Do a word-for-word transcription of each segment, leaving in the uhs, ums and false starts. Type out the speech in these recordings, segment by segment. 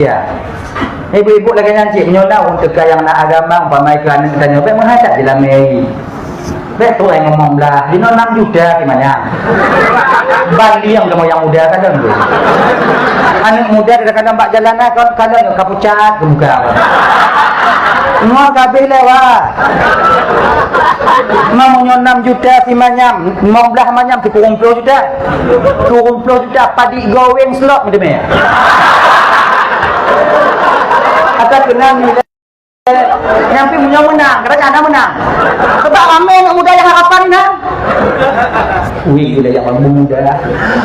Ya. Ibu-ibu lagèe nyan cit, meunyoe na ureueng teuka nyang na agama, umpama keu aneuk tanyoe, bèk meuhadap jeulamèe. Bèk tu'oh ngomong blah, jinoe enam juta simanyam. Banding kamoe nyang muda kadang tu. Aneuk muda kadang-kadang bak jalan na, kon, kadang ka pucat keu muka. Ngon ka abéh lewat. Meunyoe enam juta simanyam, limong blah manyam, sikureueng ploh juta. Sikureueng ploh juta, padit goreng slot meuteumé. Ata keunong nilai. Nyang pi meunyoe meunang, kadang-kadang meunang. Sebab ramé aneuk muda nyang harapan ni, nah. Wih, gila nyang muda.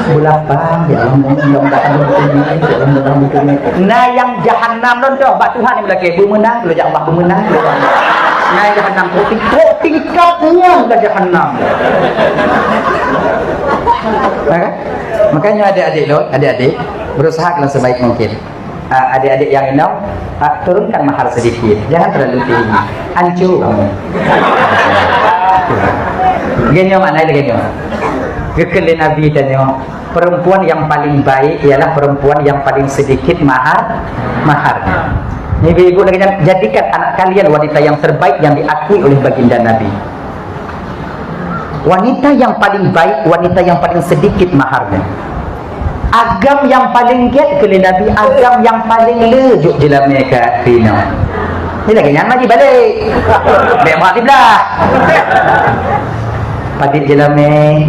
Beulapang, ya Allah, mudah-mudahan beutôi, ya Allah, mudah-mudahan beutôi. Nah, nyang jahanam lôn toh, bak Tuhan nyang meulakèe, beumeunang, lôn jak Allah, beumeunang. Nah, nyang jahanam, trôk ting-, trôk tingkat nyan dah jahanam. Ya kan? Makanya adik-adik lôn, adik-adik, berusaha kalau sebaik mungkin. Ah, adik-adik nyang inong, ah, turunkan mahar sedikit. Jangan terlalu tinggi. Hancur kamu. Geutanyoe makna lagèe nyoe. Geukheun lé Nabi tanyoe, perempuan yang paling baik ialah perempuan yang paling sedikit mahar, maharnya. Ibu-ibu lagèe nyan, jadikan anak kalian wanita yang terbaik yang diakui oleh baginda Nabi. Wanita yang paling baik, wanita yang paling sedikit maharnya. Agam nyang paleng gèt keu lé Nabi, agam nyang paleng le jok jeulamèe ka keu inong. Ni lagèe nyan lagi balek. Bèk meuhat siblah. Padit jeulamèe,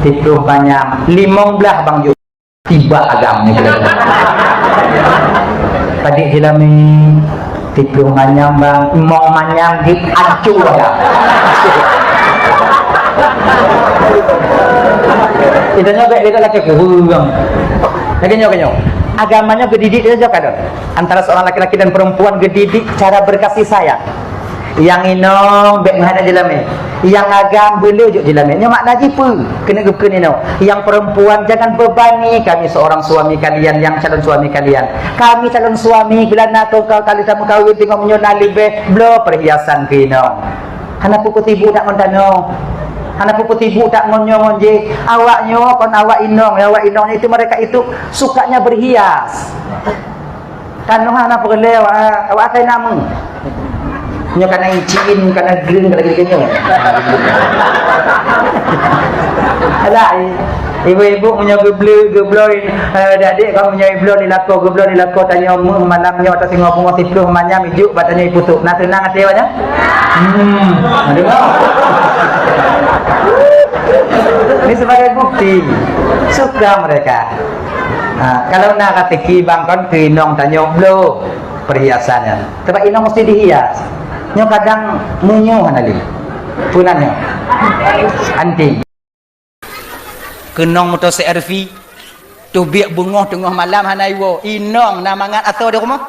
siplôh manyam, limong blah bang jok. Tiba agam ni kira. Padit jeulamèe, siplôh manyam bang, limong manyam jih ancô agam. Kita nyoe bèk, bèk lagèe kureueng. Lagèe nyoe, lagèe nyoe. Agama nyoe geudidik dia juga dah. Antara seorang laki-laki dan perempuan geudidik cara berkasih sayang. Nyang inong bèk meuhadap jeulamèe. Nyang agam beulé jok jeulamèe. Nyoe makna jih peue? Keuneuk geukheun inong. Nyang perempuan, jangan bebani kami seorang suami kalian, nyang calon suami kalian. Kami calon suami, bila na keu kali tameukawen, teungoh meunyoe na leubeh, bloe perhiasan keu inong. Hana peue-peue sibuk that ngon tanoh. Hana peue-peue sibuk that ngon nyoe ngon jéh. Awak nyoe kon awak inong, awak inong itu mereka itu sukanya berhias. Tanoh hana peureulèe awak, awak asai nama. Nyoe kana icin, kana green, kana gini nyoe. Alah, ibu-ibu meunyoe geubloe, geubloe, eh, adik-adik, kamoe meunyoe ibloe di lakoe, geubloe di lakoe, tanyoe meuh malam nyoe atau singoh pungoh siplôh manyam ijuk bak tanyoe iputuk. Na seunang até awak nyan? Hmm, aduh. Ini sebagai bukti suka mereka. Ha, kalau na raseuki bang kon keu inong tanyoe bloe perhiasan nyan. Sebab inong mesti dihias. Nyoe kadang meunyoe hana lé. Peue nan nyoe? Anting. Keunong moto C R V. Teubiet beungoh teungoh malam hana iwoe. Inong na mangat asoe di rumoh.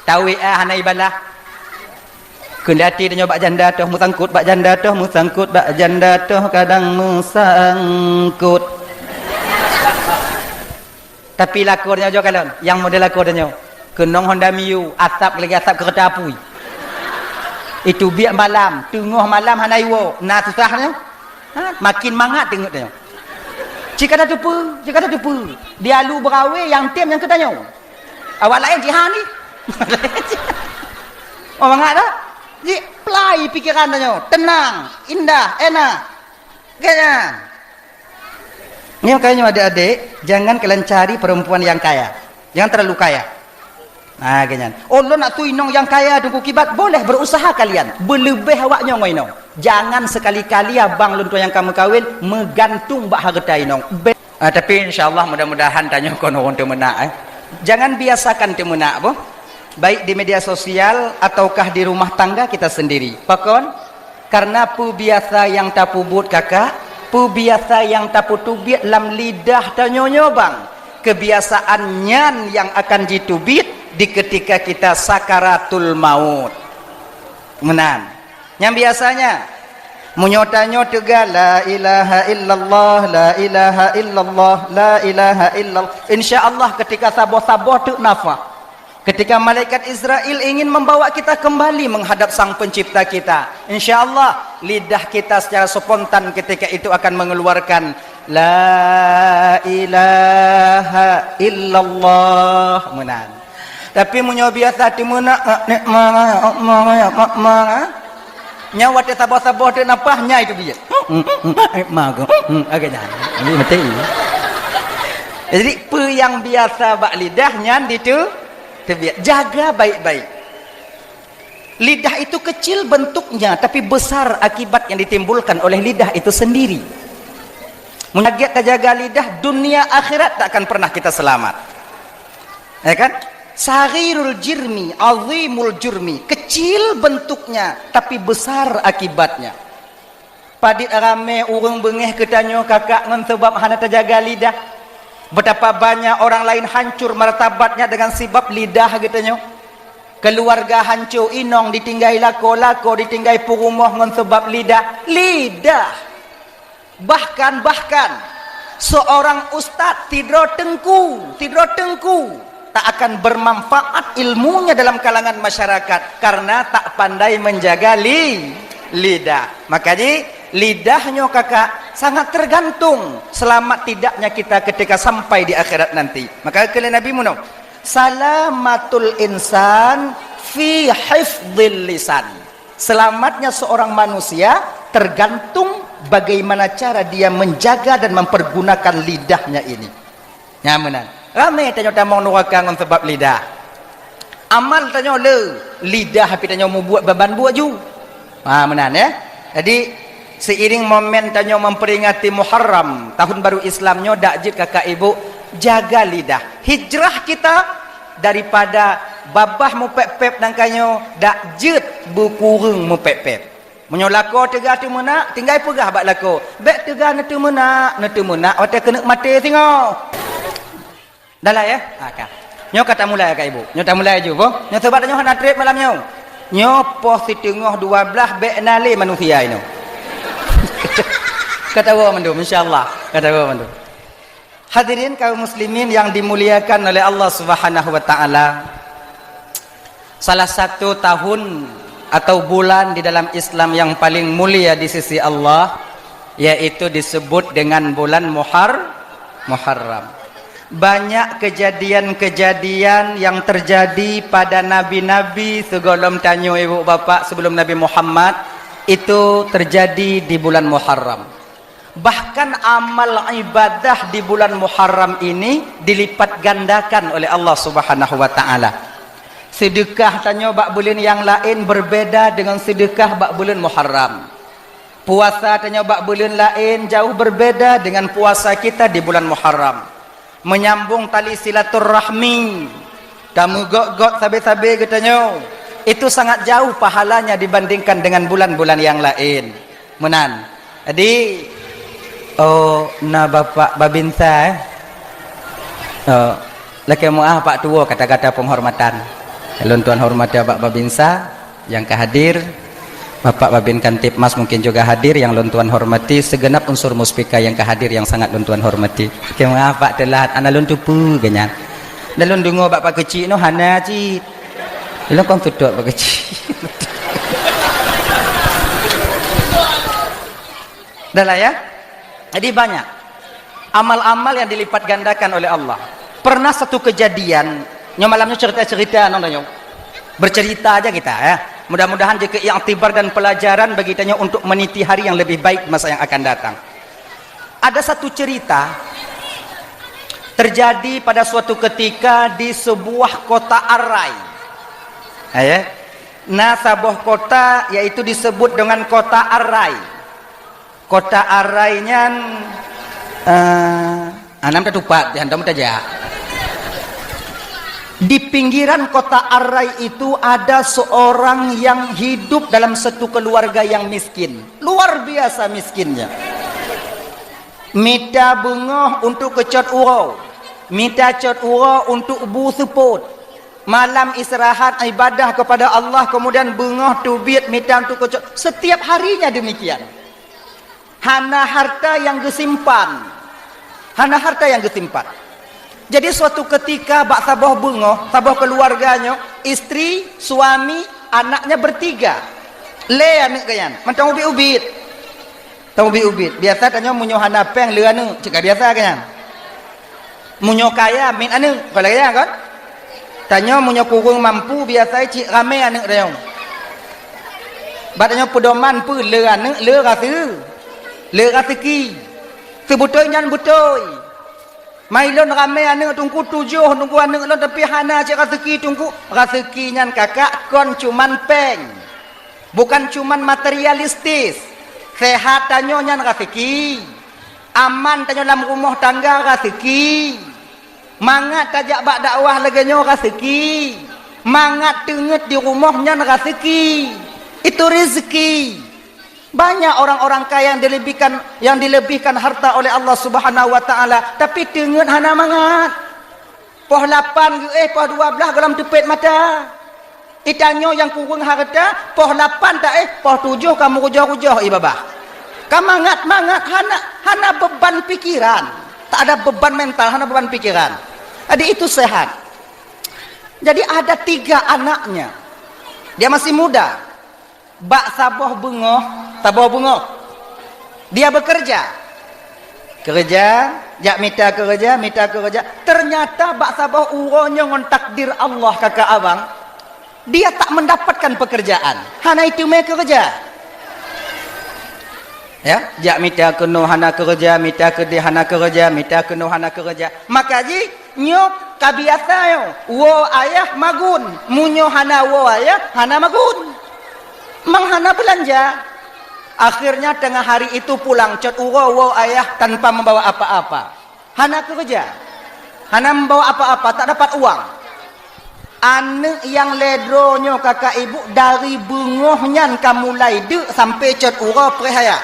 Tawé ah hana ibalah. Keundati tanyoe bak janda toh meusangkot, bak janda toh meusangkot, bak janda toh kadang meusangkot. Tapi lakoe tanyoe jok kalon, nyang model lakoe tanyoe. Keunong Honda Mio, asap lagèe asap keureuta apui. Itu biet malam, teungoh malam hana iwoe, na susah nyoe. Ha? Makin mangat teungeut tanyoe. Cit ka tateupeue, cit ka tateupeue. Di alu beurawe nyang tem nyang keu tanyoe. Awak laén jihan ni. Oh, mangat dah? Ji plai pikiran tanyoe, tenang, indah, enak. Kan nyan. Nyoe makanya adik-adik, jangan kalian cari perempuan yang kaya. Jangan terlalu kaya. Nah, kan nyan. Oh, lôn nak tu inong nyang kaya, Teungku Kibat, boleh berusaha kalian. Beuleubeh awak nyoe ngon inong. Jangan sekali-kali abang lôn tuan nyang ka meukawen meugantung bak hareuta inong. Be- Ah, tapi insya Allah mudah-mudahan tanyoe kon ureueng teumeunak, eh. Jangan biasakan teumeunak, boh. Baik di media sosial ataukah di rumah tangga kita sendiri. Pakon? Karena peubiasa nyang tapeubuet kakak, peubiasa nyang tapeuteubiet lam lidah tanyoe nyoe bang, keubiasaan nyan nyang akan jiteubiet di keutika kita sakaratul maut. Meunan. Nyang biasanya, meunyoe tanyoe teuga, "La ilaha illallah, la ilaha illallah, la ilaha illallah," insya Allah keutika saboh-saboh teuk nafah, keutika malaikat Israel ingin membawa kita kembali menghadap Sang Pencipta kita, insya Allah lidah kita secara spontan keutika itu akan mengeluarkan, La ilaha illallah. Meunan. Tapi meunyoe biasa teumeunak, nyan watèe saboh-saboh teuk nafah, nyan itu biet. Agak nyan. Jadi mati. Jadi, peue nyang biasa bak lidah nyan ditu-, teubiet. Jaga baik-baik. Lidah itu kecil bentuknya, tapi besar akibat yang ditimbulkan oleh lidah itu sendiri. Meunyoe lagèe tajaga lidah, dunia akhirat tak akan pernah kita selamat. Ya kan? Saghirul jirmi, azimul jurmi. Kecil bentuknya, tapi besar akibatnya. Padit ramé ureuëng beungéh geutanyoe kakak ngon sabab hana tajaga lidah. Betapa banyak orang lain hancur martabatnya dengan sabab lidah geutanyoe. Keluarga hancur, inong ditinggai lakoe, lakoe ditinggai peurumoh ngon sabab lidah. Lidah. Bahkan, bahkan seorang ustaz sidroe teungku, sidroe teungku tak akan bermanfaat ilmunya dalam kalangan masyarakat karena tak pandai menjaga li-, lidah. Makanya lidah nyoe kakak sangat tergantung selamat tidaknya kita ketika sampai di akhirat nanti. Maka kata Nabi meunoe, "Salamatul insan fi hifdzil lisan." Selamatnya seorang manusia tergantung bagaimana cara dia menjaga dan mempergunakan lidahnya ini. Nyan meunan. Ramé tanyoe tamong nuraka ngon sabab lidah. Amal tanyoe le, lidah pih tanyoe mubuet ban-ban buet ju. Ha, meunan, ya. Jadi, seiring momen tanyoe memperingati Muharram, tahun baru Islam nyoe, dak jeuet kakak ibu, jaga lidah. Hijrah kita daripada babah mupép-pép nangka nyoe, dak jeuet beukureueng mupép-pép. Meunyoe lakoe teuga teumeunak, tinggai peugah bak lakoe, "Bék teuga neuteumeunak, neuteumeunak watée keuneuk maté singoh." Dah lah, ya? Ha, ka. Nyoe ka tamulai, Kak Ibu. Nyoe tamulai ju, boh. Nyoe sabab nyoe hana trép malam nyoe. Nyoe poh siteungoh dua blaih bék na lé manusia inoe. Ka tawoe mandum, insya Allah. Ka tawoe mandum. Hadirin kaum muslimin yang dimuliakan oleh Allah Subhanahu wa Ta'ala, salah satu tahun atau bulan di dalam Islam yang paling mulia di sisi Allah, yaitu disebut dengan bulan Muhar-, Muharram. Banyak kejadian-kejadian yang terjadi pada nabi-nabi sebelum tanyoe, ibu bapak, sebelum Nabi Muhammad, itu terjadi di bulan Muharram. Bahkan amal ibadah di bulan Muharram ini dilipat gandakan oleh Allah Subhanahu wa Ta'ala. Sedekah tanyoe bak buleuen nyang laén berbeda dengan sedekah bak buleuen Muharram. Puasa tanyoe bak buleuen laén jauh berbeda dengan puasa kita di bulan Muharram. Menyambung tali silaturahmi, tameugok-gok sabe-sabe geutanyoe, itu sangat jauh pahalanya dibandingkan dengan bulan-bulan nyang laén. Meunan. Jadi, oh, na Bapak Babinsa, eh? Oh, lakée meuáh Pak Tuwo kata-kata penghormatan. Lôn tuan hormati Bapak Babinsa nyang ka hadir, Bapak Babin Kamtibmas mungkin juga hadir, nyang lôn tuan hormati, segenap unsur Muspika nyang ka hadir nyang sangat lôn tuan hormati. Lakée meuáh Pak Teulat, hana lôn teupeue geuh nyan. Dan lôn deungoe bak Pak Keuchik nyoe hana cit. Lôn kon tutok Pak Keuchik. Dah lah, ya? Jadi banyak amal-amal yang dilipat gandakan oleh Allah. Pernah satu kejadian, nyoe malam nyoe cerita-cerita nyoe. Bercerita aja kita, ya. Mudah-mudahan jadi iktibar dan pelajaran bagi tanyoe untuk meniti hari yang lebih baik masa yang akan datang. Ada satu cerita terjadi pada suatu ketika di sebuah kota Arai. Ya, ya. Na saboh kota, yaitu disebut dengan kota Arai. Kota Arai nyan, eh, anam tatupat, jangan tamu tajak. Di pinggiran kota Arai itu ada seorang yang hidup dalam satu keluarga yang miskin. Luar biasa miskinnya. Mita beungoh untuk keucot uroe. Mita cot uroe untuk bu seupôt. Malam istirahat ibadah kepada Allah, kemudian beungoh teubiet mita untuk keucot. Setiap harinya demikian. Hana harta yang geusimpan. Hana harta yang geusimpan. Jadi suatu ketika bak saboh beungoh, saboh keluarga nyoe, istri, suami, anaknya bertiga. Lé aneuk geuh nyan, mantong ubit-ubit. Ubit-ubit. Biasa tanyoe meunyoe hana péng le aneuëk, cit ka biasa kan nyan. Meunyoe kaya miet aneuëk, kon lagée nyan kon? Tanyoe meunyoe kureueng mampu biasa cit ramé aneuëk tanyoe. Bak tanyoe peudoman peue le aneuëk le raseu-, le raseuki. Seubeutôi nyan beutôi. Mai lôn ramé aneuëk teungku tujoh, teungku aneuëk lôn tapi hana cit raseuki teungku. Raseuki nyan kakak kon cuman péng. Bukan cuman materialistis. Sehat tanyoe nyan raseuki. Aman tanyoe lam rumoh tangga raseuki. Mangat tajak bak dakwah lagée nyoe raseuki. Mangat teungeut di rumoh nyan raseuki. Itu rezeki. Banyak orang-orang kaya yang dilebihkan, yang dilebihkan harta oleh Allah Subhanahu wa Taala, tapi teungeut hana mangat. Poh lapan geuéh, poh dua blaih gohlom teupet mata. Itanyoe nyang kureueng hareuta, poh lapan taéh, poh tujoh ka meurujoh-rujoh ié babah. Ka mangat-mangat, hana, hana beban pikiran. Tak ada beban mental, hana beban pikiran. Jadi itu sehat. Jadi ada tiga anaknya. Dia masih muda. Bak saboh beungoh, saboh beungoh. Dia bekerja. Kerja, jak mita kerja, mita kerja. Ternyata bak saboh uroe nyoe ngon takdir Allah kakak abang, dia tak mendapatkan pekerjaan. Hana iteumé kerja. Ya, jak mita keunoe hana kerja, mita keudeh hana kerja, mita keunoe hana kerja. Maka jih, nyoe ka biasa nyoe, woe ayah magun. Meunyoe hana woe ayah, hana magun. Mang hana beulanja. Akhirnya tengah hari itu pulang cot uroe woe ayah tanpa membawa apa-apa. Hana keureuja. Hana membawa apa-apa, tak dapat uang. Aneuëk nyang lhée droe nyoe kakak ibu dari beungoh nyan ka mulai deuk sampai cot uroe preh ayah.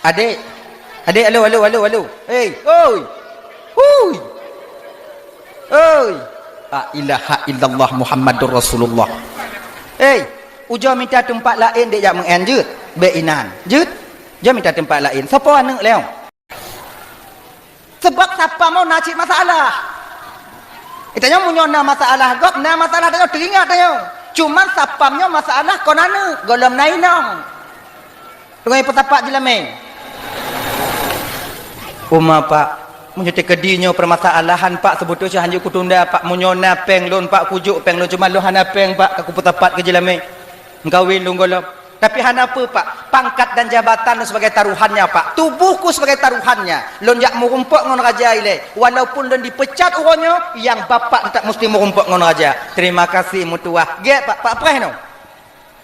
Adek, adek, alo, alo, alo, alo. Hei, oi. Hui. Oi. La ilaha illallah Muhammadur Rasulullah. Hei, ujoe mita teumpat laén dek jak meu'en jeuet. Bék inan. Jeuet. Jeuet mita teumpat laén. Soe po aneuëk lé nyoe? Sebab sapam nyoe na cit masalah. Geutanyoe meunyoe na masalah gob, na masalah tanyoe teuingat tanyoe. Cuman sapam nyoe masalah kon aneuëk, gohlom na inong. Teungoh peusapat jeulamé. Uma, Pak, meunyoe teukeudi nyoe peumasalahan, Pak, seubeutôi cit hanjeuet kutunda, Pak. Meunyoe na péng lôn, Pak, kujok péng lôn, cuma lôn hana péng, Pak, ka kupeusapat keu jeulamé. Meukawen lôn gohlom. Tapi hana peue, Pak. Pangkat dan jabatan lôn sebagai taruhannya, Pak. Tubuhku sebagai taruhannya. Lôn jak meurumpok ngon raja ilée. Walaupun lôn dipecat uroe nyoe, nyang bapak teutap musti meurumpok ngon raja. Terima kasih, meutuah. Gét, Pak. Pak preh nyoe.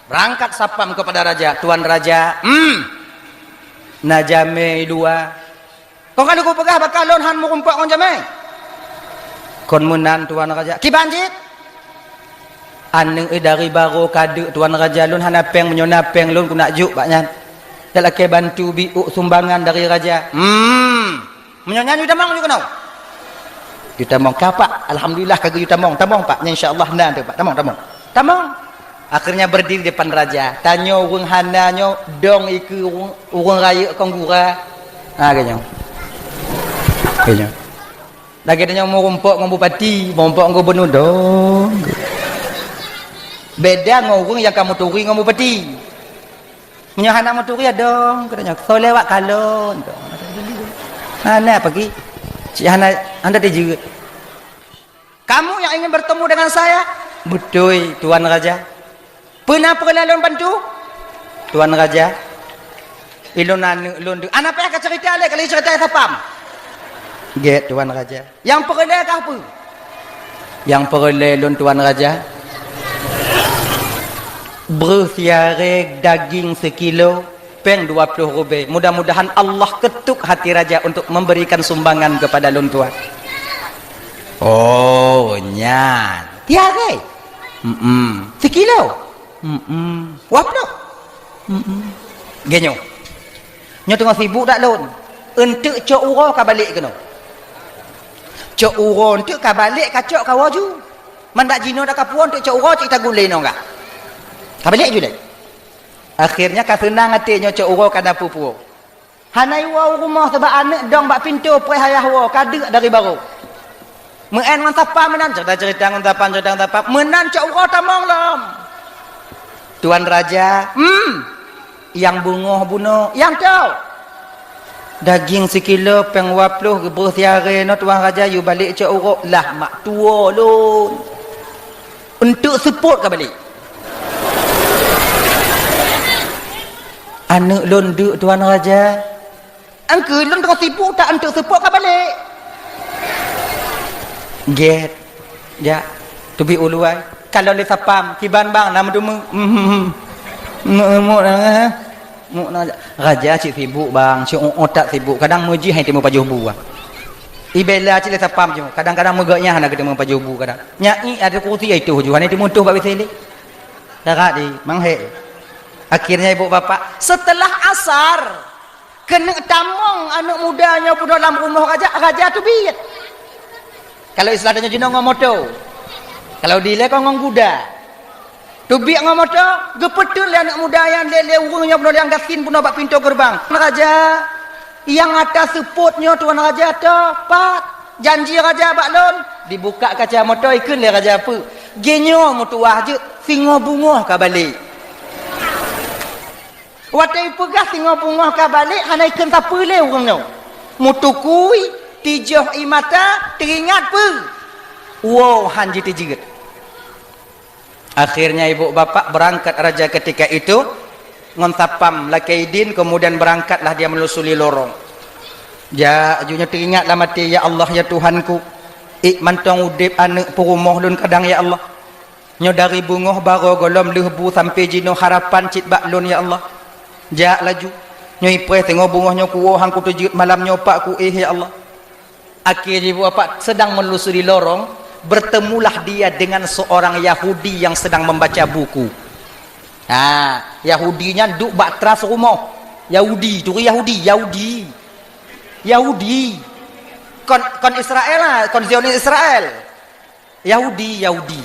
Berangkat sapam kepada raja, "Tuan raja, hmm, na jamé dua." "Kon ka lôn peugah bak kah lôn han meurumpok ngon jamé?" "Kon meunan, Tuan raja." "Kiban cit?" "Aneuëk dari barô ka deuk, Tuan raja, lôn hana péng, meunyoe na péng lôn keuneuk jok bak nyan. Jak lakée bantu biôk sumbangan dari raja." "Hmm." Meunyoe nyan yue tamong, yue keunoe. Yue tamong ka, Pak. Alhamdulillah ka geuyue tamong. Tamong, Pak. Nyan insya Allah na teuh, Pak. Tamong, tamong. Tamong. Akhirnya berdiri depan raja. Tanyoe ureuëng hana nyoe dong ikeue ureuëng, ureuëng rayeuk kon gura. Ha, geuh nyoe. Geuh nyoe. Lagée tanyoe meurumpok ngon bupati, meurumpok ngon gubernur dong. Beda ngon ureuëng nyang ka meuturi ngon bupati. Meunyoe hana meuturi ya dong, katanya, "Soe lewat kalon?" Hana pagi. Cik hana, hana dijeuet. "Kamu yang ingin bertemu dengan saya?" "Beutôi, Tuan Raja." "Peue na peureulée lôn bantu?" "Tuan Raja, ilôn aneuëk lôn deuek." "Hana payah kacerita lé, kali cerita sapam." "Gét, Tuan Raja." "Nyang peureulée kah peue?" "Nyang peureulée lôn, Tuan Raja, breueh siaré daging seukilo, péng dua ploh rubée. Mudah-mudahan Allah ketuk hati raja untuk memberikan sumbangan kepada lôn, Tuan." "Oh, nyan. Siaré?" "Mm-mm." "Seukilo?" "Mm-mm." "Dua ploh?" "Mm-mm." "Geuh nyoe. Nyoe teungoh sibuk dak lôn. Eunteuk cok uroe ka balek keunoe. Cok uroe eunteuk ka balek, ka cok ka woe ju. Man dak jinoe dak ka puwoe, eunteuk cok uroe cit tagulé nyoe gah. Ka balek ju lé." Akhirnya ka seunang até nyoe cok uroe ka na peue-peue. Hana iwoe u rumoh sabab aneuëk dong bak pintoe preh ayah woe ka deuk dari barô. Meu'en ngon sapam meunan, cerita-cerita ngon sapam, cerita ngon sapam. Meunan cok uroe tamong lom. "Tuan Raja, hmm." Nyang beungoh bunoe, nyang tho. Daging sikilo, péng dua ploh, geubeuh siaré, nyoe tuan raja yue balek cok uroe, lah mak tuwo lôn. Eunteuk seupôt ka balek. Aneuk lôn deuk tuan raja. Engkeu lôn teungoh sibuk that eunteuk seupôt ka balek. Gét. Jak. Teubiet u luwa. Kalon lé sapam. Kiban bang, na meuteumé. Hmm, hmm, hmm. Muk, muk, eh. Muk, na, raja cit sibuk bang. Cit uot that sibuk. Kadang meujih hana teumé pajoh bu, ah. Ibela cit lé sapam cit. Kadang-kadang meugét nyan hana geuteumé pajoh bu kadang. Nyan ada kursi ai tuh ju. Hana teumé tuh bak W C lé. Darat di, manghek. Akhirnya ibu bapak, setelah asar, keuneuk tamong aneuk muda nyoe bunoe lam rumoh raja, raja teubiet. Kalau istilah tanyoe jinoe ngon moto. Kalau dilée kon ngon guda. Teubiet ngon moto, geupeuteun lé aneuk muda nyan lé, lé ureuëng nyoe bunoe nyang gasien bunoe bak pintoe geureubang. Raja, nyang ata seupôt nyoe tuan raja tho, pat? Janji raja bak lôn, dibuka kaca moto ikheun lé raja peue? Geuhnyoe meutuwah jeuet, singoh beungoh ka balek. Watée ipeugah singoh beungoh ka balek, hana ikheun sapeue lé ureuëng nyoe. Meutukui, tijoh ie mata, teuingat peue? Woe han jiteujeut. Akhirnya ibu bapak berangkat raja ketika itu ngon sapam lakée idin, kemudian berangkatlah dia menelusuri lorong. Jak, aju nyoe teuingat lam até, "Ya Allah, ya Tuhanku, ék mantong udeb aneuk peurumoh lôn kadang, ya Allah." Nyoe dari beungoh barô gohlom lheueh bu sampoe jinoe harapan cit bak lôn, ya Allah. Jak laju. Nyoe ipreh singoh beungoh nyoe kuwoe han kuteujeuet malam nyoe pat kuéh, ya Allah. Akhé jih buah pat sedang menelusuri lorong, bertemulah dia dengan seorang Yahudi yang sedang membaca buku. Ha, Yahudi nyan duek bak teras rumoh. Yahudi, turi Yahudi, Yahudi. Yahudi. Kon, kon Israel lah, kon Zionis Israel. Yahudi, Yahudi.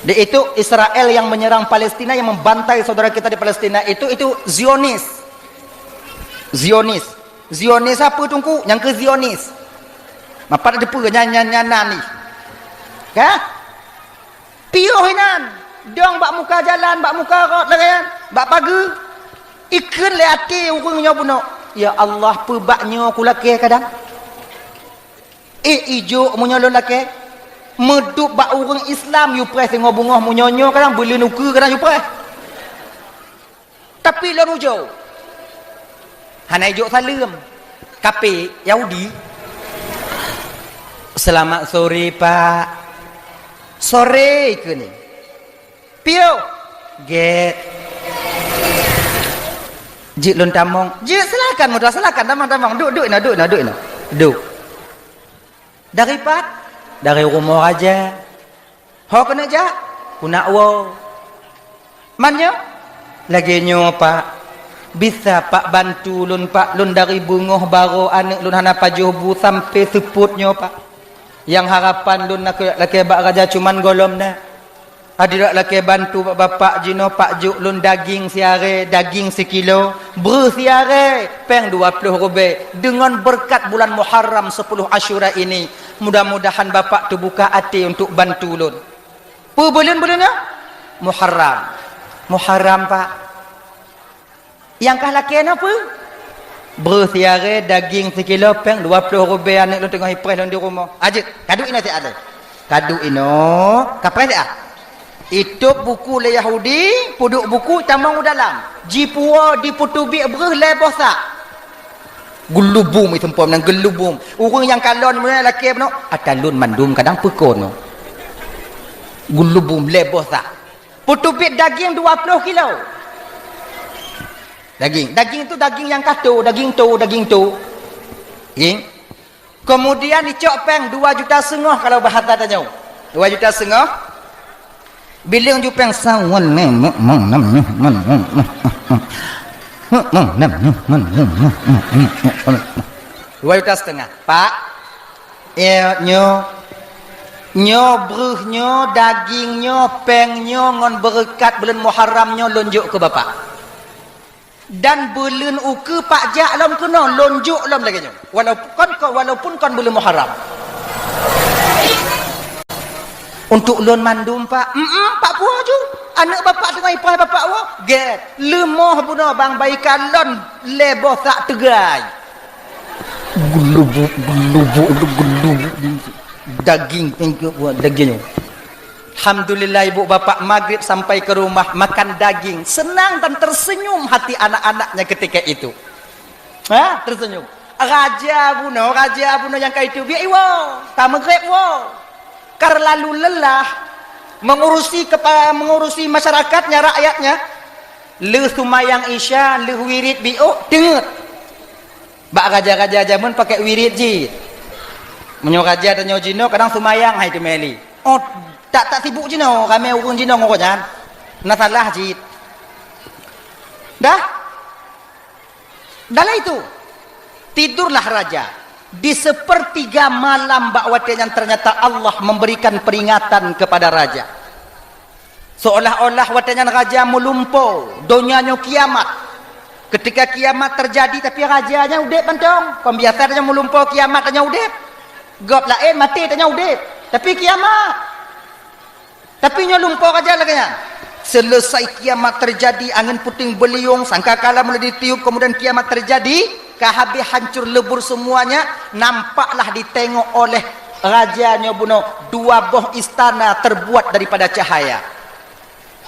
Di itu Israel yang menyerang Palestina, yang membantai saudara kita di Palestina itu, itu Zionis. Zionis. Zionis apa Teungku? Nyang keu Zionis. Mapat ada peue nyan, nyan, nyan nan ni. Ka? Piôh inan. Dong bak muka jalan, bak muka rot lagée nyan, bak pageue. Ikheun lé até ureuëng nyoe bunoe, "Ya Allah, peue bak nyoe kulakée kadang?" Eh, ijok meunyoe lôn lakée, meudup bak ureuëng Islam yue preh singoh beungoh meunyoe nyoe kadang beuleuen ukeue kadang yue preh. Tapi lôn ujoe, hana ijok saleuem. Kape Yahudi. "Selamat sore, Pak." "Sore," ikheun nyan. "Piôh." "Gét." "Jeuet lôn tamong." "Jeuet, silakan, muda, silakan, tamong, tamong. Duek, duek inoe, duek inoe, duek inoe. Duek." "Dari pat?" "Dari rumoh raja." "Ho keuneuk jak?" "Keuneuk woe." "Man nyoe?" "Lagée nyoe, Pak. Bisa Pak bantu lôn, Pak? Lôn dari beungoh barô aneuk lôn hana pajoh bu sampoe seupôt nyoe, Pak. Nyang harapan lôn na keu lakée bak raja cuman gohlom na. Adak lakée bantu bak bapak jinoe, Pak, jok lôn daging siaré, daging sikilo, breuh siaré, péng dua ploh rubée. Deungon beureukat bulan Muharram sepuluh Asyura ini, mudah-mudahan bapak teubuka até untuk bantu lôn." "Peue buleuen-buleuen nyoe?" "Muharram." "Muharram, Pak." "Nyang kah lakée na peue?" "Breuh siaré, daging sikilo, péng dua ploh rubée, aneuk lôn teungoh ipreh lôn di rumoh." "Ajeuet, kaduek inoe siat lé." Kaduek inoe, kapreh siat. Itôb buku lé Yahudi, peuduek buku tamong u dalam. Jipuwoe, jipeuteubiet breuh lhée boh sak. Geulubum, iseumpom nyang geulubum. Ureuëng nyang kalon meunyoe lakée bunoe, "Ata lôn mandum kadang peukon nyoe." Geulubum lhée boh sak. Peuteubiet daging dua ploh kilo. Daging, daging tu daging nyang ka to, daging to, daging to. Daging. Kemudian icok péng dua juta seungoh kalau bahasa tanyoe. Dua juta seungoh. Bileung ju péng sawan. Dua juta setengah. Pak, eh, nyoe, nyoe breuh nyoe, daging nyoe, péng nyoe ngon beureukat buleuen Muharram nyoe lôn jok keu bapak. Dan buleuen ukeue Pak jak lom keunoe, lôn jok lom lagée nyoe. Walaupun kon, walaupun kon buleuen Muharram. Untuk lôn mandum, Pak. Mm-mm, Pak, puwoe ju. Aneuk Bapak teungoh ipoh Bapak woe. Gét. Leumoh bunoe bang, baika lôn lhèe boh sak teugai. Gelubuk, gelubuk, gelubuk. Daging, daging. Alhamdulillah, ibu bapak maghrib sampai ke rumah makan daging. Senang dan tersenyum hati anak-anaknya ketika itu. Ha, tersenyum. Raja bunoe, raja bunoe nyang ka itu biek iwoe, ka maghrib woe. Ka lalu lelah mengurusi kepa-, mengurusi masyarakatnya, rakyatnya. Lheueh seumayang Isya, lheueh wirid biôk, teungeut. Bak raja-raja jameun pakai wirid jih. Meunyoe raja tanyoe jinoe kadang seumayang hai teumeli. Oh, tak, tak sibuk jinoe, ramé ureueng jinoe ngon nyan. Na salah jih. Dah? Dalam itu, tidurlah raja. Di sepertiga malam bak watèe nyan ternyata Allah memberikan peringatan kepada raja. Seolah-olah watèe nyan raja meulumpo, donya nyoe kiamat. Ketika kiamat terjadi, tapi raja nyan udép mantong. Kon biasa tanyoe meulumpo kiamat tanyoe udép. Gob laén maté tanyoe udép. Tapi kiamat. Tapi nyoe lumpo raja lagèe nyan. Selesai kiamat terjadi, angin puting beliung, sangkakala mulai ditiup, kemudian kiamat terjadi, ka habéh hancur lebur semuanya, nampaklah ditengok oleh raja nyoe bunoe dua boh istana terbuat daripada cahaya.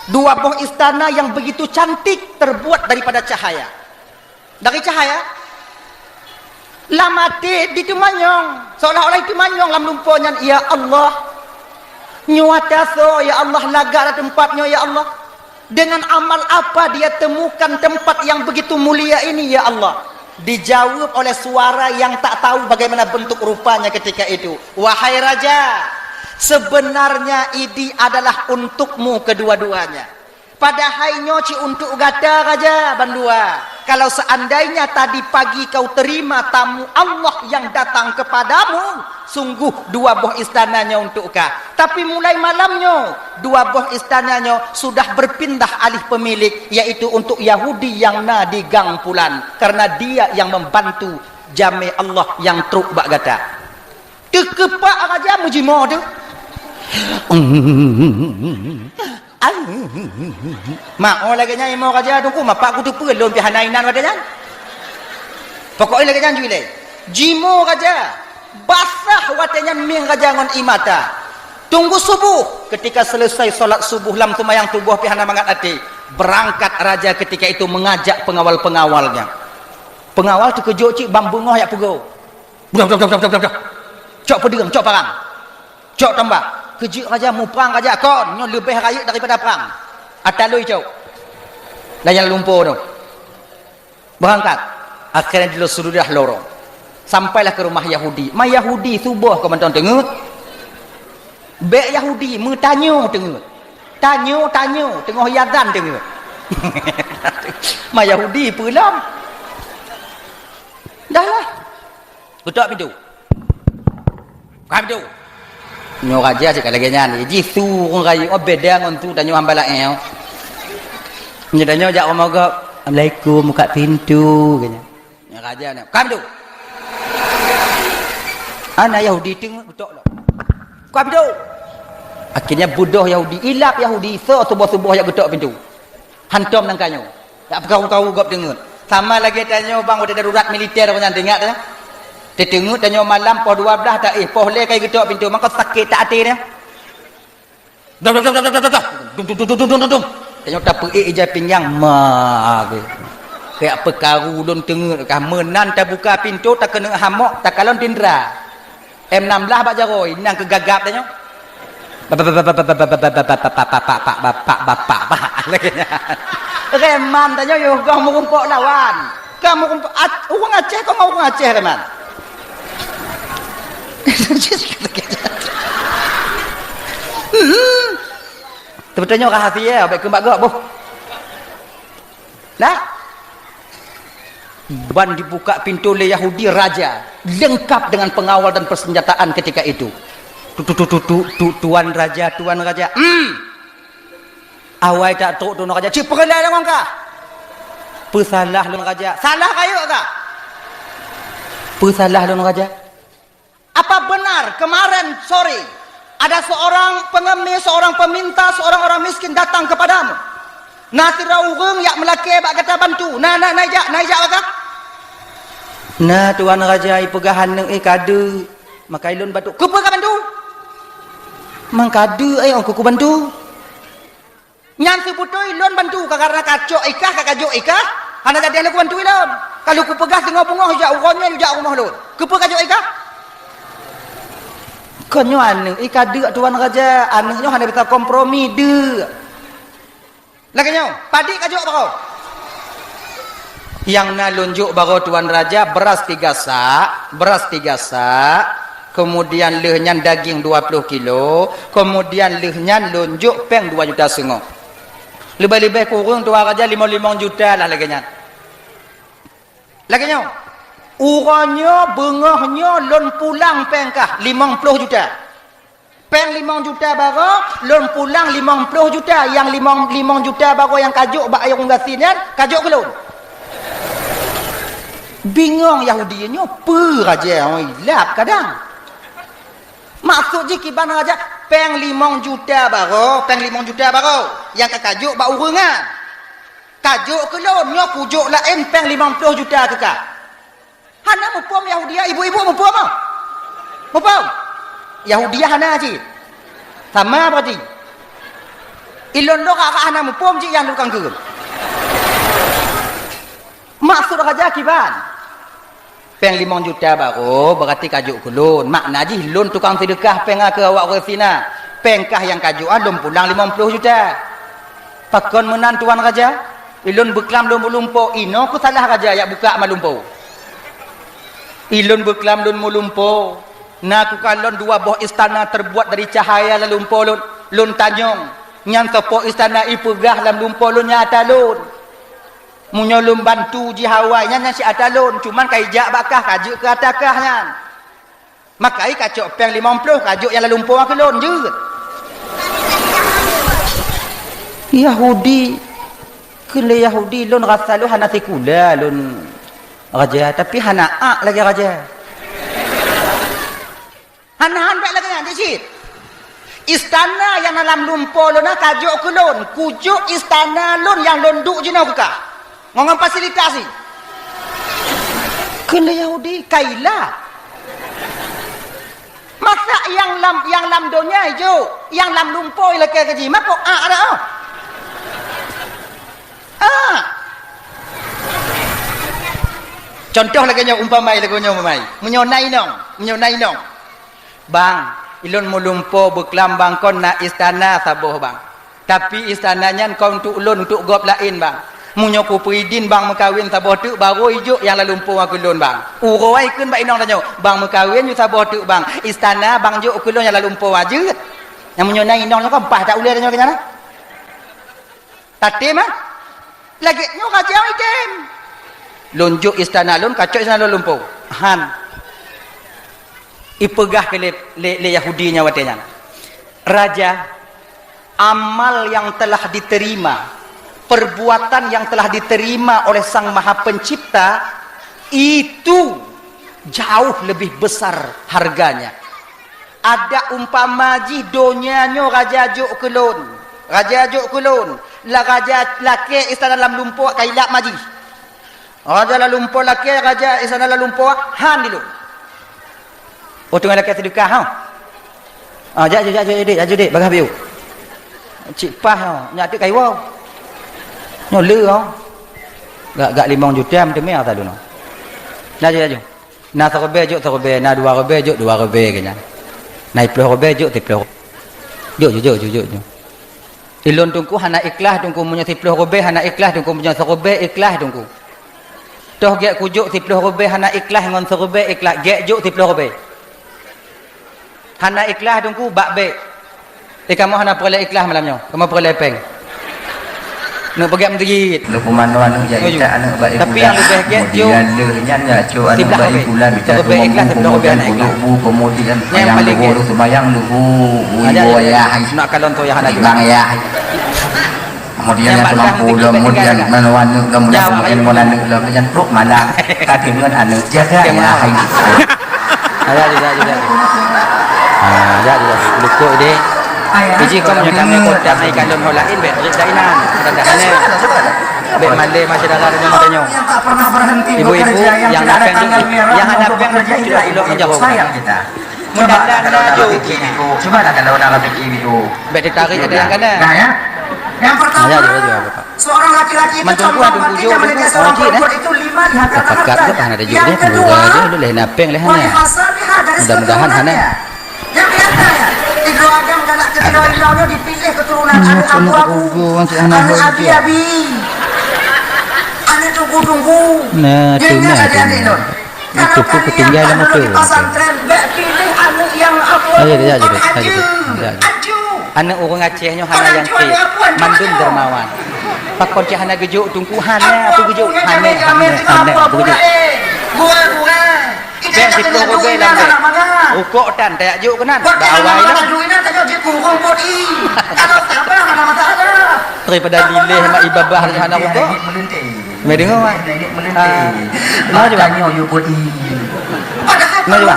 Dua boh istana yang begitu cantik terbuat daripada cahaya. Dari cahaya. Lam até diteumanyong, seolah-olah diteumanyong lam lumpo nyan, "Ya Allah, nyoe ata soe, ya Allah, lagak lam teumpat nyoe, ya Allah? Dengan amal apa dia temukan tempat yang begitu mulia ini, ya Allah?" Dijawab oleh suara yang tak tahu bagaimana bentuk rupanya ketika itu, "Wahai raja, sebenarnya idi adalah untukmu kedua-duanya." Padahai nyoe cit untuk gata raja bandua. Kalau seandainya tadi pagi kau terima tamu Allah yang datang kepadamu, sungguh dua boh istana nyoe untuk ka. Tapi mulai malam nyoe, dua boh istana nyoe sudah berpindah alih pemilik, yaitu untuk Yahudi yang na di gang pulan, karena dia yang membantu jamé Allah yang trok bak gata. Teukeupak raja meujimoe tu. Ai. Meu'oh lagèe nyan imoe raja teungku, mapak kuteupeue lôn pih hana inan watèe nyan. Pokoknya lagèe nyan ju ilèe. Jimoe raja, basah watèe nyan mieng raja ngon ie mata. Tunggu subuh, ketika selesai salat subuh lam seumayang suboh pih hana mangat até, beurangkat raja ketika itu mengajak pengawal-pengawalnya. Pengawal teukeujot cit ban beungoh jak peugoe. Budah, budah, budah, budah, budah, budah. Cok peudeueng, cok parang. Cok tombak. Keujeuet raja muprang raja kon, nyoe leubeh rayeuk daripada prang. Ata lôn cok. Lam lumpo tu. Beurangkat. Akhirnya di sudah lorong. Sampailah ke rumah Yahudi. Ma Yahudi suboh keu mantong teungeut. Bèk Yahudi meutanyoe teungeut. Tanyoe, tanyoe, teungoh azan teungeut. Ma Yahudi peue lom. Dah lah. Geutok pintoe. Buka pintoe. Nyoe raja cit ka lagèe nyan. Jih su ureueng rayeuk, oh, beda ngon su tanyoe hamba laén. Nyoe tanyoe jak rumoh gob, "Assalamualaikum, buka pintoe," keu nyan. Nyoe raja nyan, "Buka pintoe." Ana Yahudi teungeut geutok lom. "Buka pintoe." Akhirnya beudôh Yahudi, ilap Yahudi, soe suboh-suboh jak geutok pintoe. Hantom nangka nyoe. Jak peukaru-karu gob teungeut. Sama lagèe tanyoe bang, watèe darurat militer nyan, teuingat tanyoe? Teuteungeut tanyoe malam poh dua blah ta éh, poh lhèe ka geutok pintoe, maka sakét that até nyan. Dong, dong, dong. Dum, dum, dum. Tanyoe tapeuék ija pinggang, ma, geuh. Kajak peukaru lôn teungeut kah, meunan tabuka pintoe, takeuneuk hamok, takalon tindra. M enam belas bak jaroe, nyan keuh gagap tanyoe. Bapak, bapak, bapak, bapak, bapak, bapak, bapak, bapak, bapak, bapak, lagèe nyan. Reman tanyoe yoh goh meurumpok lawan. Ka meurumpok Ac-, ureueng Aceh, kon ngon ureueng Aceh reman. Hmm. Tapi tanyoe rahasia, bèk keu bak gob, boh. Nah, ban dibuka pintoe lé Yahudi raja, lengkap dengan pengawal dan persenjataan ketika itu. Tu, tu, tu, tu, tu, tu, tuan raja, tuan raja. Hmm. Awai tak trok tuan raja, "Ci peureulèe lôn ngon kah?" "Peue salah lôn raja?" "Salah rayeuk kah?" "Peue salah lôn raja?" "Apa benar kemarin sore Ada seorang pengemis, seorang peminta, seorang orang miskin datang kepadamu. Na sidroe ureuëng jak meulakée bak gata bantu. Na, na, na jak, na jak bak kah? Na, tuan raja, ipeugah aneuëk, eh, ka deuek. Maka ilôn bantu. Keupeue ka bantu? Mang ka deuek, eh, ôh, keuku bantu. Nyan seubeutôi lôn bantu ka, karena ka cok ikah, ka kajok ikah, hana jadi lôn kubantu ilôn. Ka lôn kupeugah singoh beungoh jak uroe nyoe jak rumoh lôn. Keupeue kajok ikah? Kon nyoe aneuëk, i ka deuek tuan raja, aneuëk nyoe hana bisa kompromi deuek. Lagée nyoe, padit kajok baroe. Nyang na lôn jok baroe tuan raja, beuras tiga sak, beuras tiga sak, keumudian lheueh nyan daging dua ploh kilo, keumudian lheueh nyan lôn jok péng dua juta seungoh. Leubeh-leubeh kureueng tuan raja limong-limong juta lah lagée nyan. Lagée nyoe, uroe nyoe beungoh nyoe lôn pulang péng kah limong ploh juta. Péng limong juta baroe, lôn pulang limong ploh juta, nyang limong, limong juta baroe nyang kajok bak ureuëng gasien nyan, kajok keu lôn. Bingong Yahudi nyoe, peue raja, oi, lap kadang. Maksud jih kiban raja, péng limong juta baroe, péng limong juta baroe, nyang ka kajok bak ureuëng nyan. Kajok keu lôn, nyoe kujok laén péng limong ploh juta keu kah. Hana muphom Yahudiah, ibu-ibu muphom ah? Muphom? Yahudiah hana cit. Sama berarti. Ilôn lôn hana muphom cit nyang tukang keu. Maksud raja kiban? Péng limong juta baroe berarti kajok keu lôn. Makna jih lôn tukang seudeukah péng keu awak ureuëng gasien na. Péng kah nyang kajok ah lôn pulang limong ploh juta. Pakon meunan tuan raja? Ilôn beuklam lôn meulumpoe, inoe keuh salah raja jak bukak malumpoe. Ilôn beuklam lôn meulumpoe, na kukalon dua boh istana terbuat dari cahaya lam lumpoe lôn. Lôn tanyong, nyan soe po istana ipeugah lam lumpoe lôn nyang ata lôn. Meunyoe lôn bantu jih awai nyan, nyan si ata lôn, cuman ka ijak bak kah, ka jeuet keu ata kah nyan. Maka i kacok péng limong ploh, kajok nyang lam lumpoe keu lôn jeuet. Yahudi, keu lé Yahudi lôn rasa lôn hana sikula lôn raja, tapi hana ak lagée raja. Hana han bék lagée nyan cit. Istana nyang na lam lumpoe lôn na kajok keu lôn, kujok istana lôn nyang lôn duek jinoe keu kah. Ngon, ngon fasilitas jih. Keu lé Yahudi, kaila. Masa nyang lam, nyang lam donya ijok, nyang lam lumpoe ilakée keu jih, mako ak dak oh? Ah. Contoh lagée nyoe umpama lagée nyoe umpama. Meunyoe na inong, meunyoe na inong. Bang, ilôn meulumpoe beuklam bang kon na istana saboh bang. Tapi istana nyan kon untuk lôn, untuk gob laén bang. Meunyoe kupeuidin bang meukawen saboh teuk baru ijok nyang lam lumpoe keu lôn bang. Uroe ai kheun bak inong tanyoe, bang meukawen yue saboh teuk bang. Istana bang jok keu lôn nyang lam lumpoe jeuet. Nyang meunyoe na inong nyoe kon paih that ulée tanyoe keu nyan. Tatem ah. Lagée nyoe raja item. Lôn jok istana lôn, kacok istana lôn lumpoe. Han. Ipeugah keu lé, lé, lé Yahudi nyan watée nyan. Raja, amal yang telah diterima, perbuatan yang telah diterima oleh Sang Maha Pencipta, itu jauh lebih besar harganya. Ada umpama jih donya nyoe raja jok keu lôn, raja jok keu lôn, la raja lakée istana lam lumpoe kailap ma jih. Raja lam lumpoe lakée, raja istana lam lumpoe han di lôn. Oh, teungoh lakée seudeukah, ha? Ah, jak, jak, jak, jak, dek, jak, dek, bagah biu. Cik pah, ha, nyak teuk kayuwa. Nyoe le, ha. Gak, gak limong juta meuteumé asa lôn. Laju, laju. Na siribèe jok siribèe, na dua ribèe jok dua ribèe keu nyan. Na siploh ribèe jok siploh. Jok, jok, jok, jok, jok, jok. Ilôn teungku hana ikhlas teungku, meunyoe siploh ribèe hana ikhlas teungku, meunyoe siribèe ikhlas teungku. Toh gèt kujok siploh ribèe hana ikhlas ngon siribèe ikhlas, gèt jok siploh ribèe. Hana ikhlas teungku bak bèk. Eh, kamoe hana peureulèe ikhlas malam nyoe. Kamoe peureulèe pèng. Neuk peugèt meuseujid. Lôn peumanö aneuk jak itak aneuk bak ibu dah. Tapi nyang leubeh gèt jok. Kemudian lheueh nyan jak cok aneuk bak ibu dah, bita seumeubeuet, kemudian kuduk bu, kemudian seumayang luhô, seumayang luhô, ibu ayah. Nak kalon tu ayah aneuk. Bang ayah. Kemudian nyang teumampu lom, kemudian manö aneuk lom, kemudian ngon aneuk lom, kemudian trok malam. Ka deungon aneuk jaga ayah. Ayah juga, juga. Ah, jak juga lukuk deh. Iji kau meunyoe tamé kota ai kalon ho laén bèk trép dak inan. Mudah-mudahan eh. Bèk malèe masa dara tanyoe tanyoe. Ibu-ibu yang napèng, yang hana pèng, ilok jauh. Mudah-mudahan laju. Cuba dah kalau dah fikir dulu. Bèk ditarik ada yang kana. Nah, ya. Yang pertama, seorang laki-laki itu condong mati, yang menjadi seorang perempuan itu lima di harta. Tapakat ke hana ada jok deh, mudah aja lu leh napeng leh hana. Mudah-mudahan hana. Yang ketiga, Ibnu Adam galak ketika Ibnu Adam dipilih keturunan anak abu-abu, anak abi-abi, anak tunggu-tunggu. Nah, tu nah, tu nah. Itu pun ketinggalan motor. Di pesantren, bèk pilih aneuk nyang apa. Ayo, dia jadi, ayo, dia jadi. Aneuk ureueng Aceh nyoe hana nyang trép, mandum dermawan. Pakon cit hana geujok teungku, hana apa geujok, hana, hana, hana apa geujok. Bèk siplôh ribèe lam bèk. Rukok tan tajak jok keunan. Bak awai lah. Daripada lileh mak ibabah hana rukok. Meudeungoe, Mak? Nenek meulinteh. Ah. Nah, coba. Padahal nah, coba.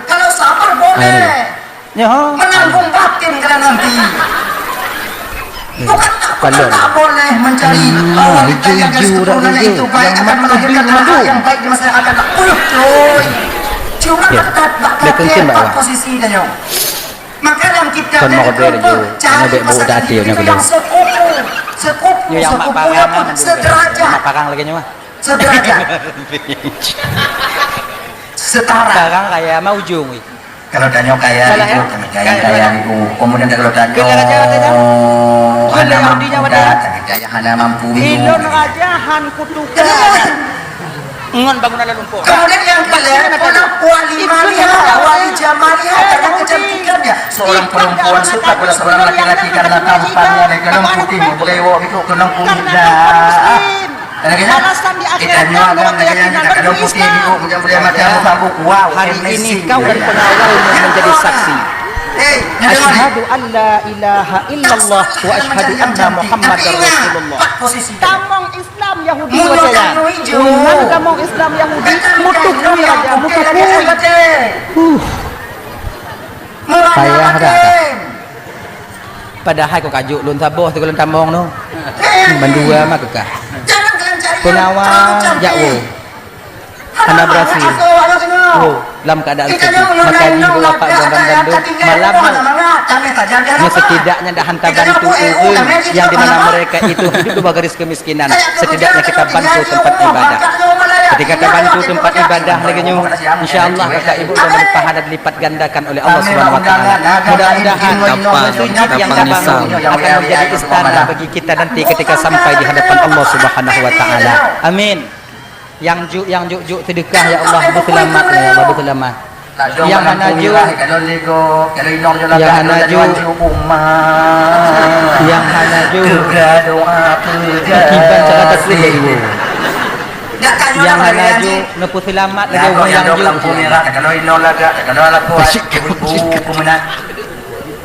Kalau sabar boleh. Ah, ini. Nyoho. Menanggung batin kena nanti. Hmm. Bukan tak, bukan tak boleh mencari wanita yang sempurna, itu baik akan melahirkan anak yang baik di masa yang akan datang. Uyuh, cuy. Cuma tetap bak kaki, bak posisi dia, nyoh. Maka dalam kitab kon dari model kelompok, cari pasangan hidup yang sekufu, sekufu, sekufunya pun sederajat. Mak parang lagi nyoe. Sederajat. Setara. Parang kaya ma ujong, weh. Kalau tanyoe kaya, salah, ya? Kaya, kaya, kaya. Kemudian kalau tanyoe hana mampu, kaya hana mampu. Ilôn raja han kutuka. Ngon bangunan lam lumpur. Kemudian yang kalian, wali maliha, wali jamaliha, karena kecantikannya. Seorang perempuan suka pada seorang laki-laki karena tampannya, dan kalau putih, berewok itu, kena kulit dah. Alasan di akhirat, kalau keyakinan dan keistimewaan. Hari ini kau dan pengawalmu menjadi saksi. Asyhadu an la ilaha illallah wa asyhadu anna Muhammadar Rasulullah. Tamong Islam Yahudi, watèe nyan. Ngon tamong Islam Yahudi, mutuh kui raja, mutuh kui. Huh. Payah dah. Padahai kok kajuk lôn saboh sigohlom tamong tu. Bandua mah keukah. Pengawal jak woe. Hana berhasil. Oh, lam keadaan sedih. Maka di dua pat gandom malam nyoe, setidaknya dah hantar bantu ureueng yang di mana mereka itu hidup di bawah garis kemiskinan. Setidaknya kita bantu tempat ibadah. Ketika kita bantu tempat ibadah lagi nyoe, insya Allah kakak ibu akan pahala dilipat gandakan oleh Allah Subhanahu wa Taala. Mudah-mudahan masjid yang kita bangun akan menjadi istana bagi kita nanti ketika sampai di hadapan Allah Subhanahu wa Taala. Amin. Nyang juk, nyang juk-juk seudeukah, ya Allah, beuseulamat, ya Allah, beuseulamat. Nyang hana juk, nyang hana juk, nyang hana juk, kiban cara taslim ibu. Nyang hana juk, neupeuseulamat lagèe ureueng nyang juk.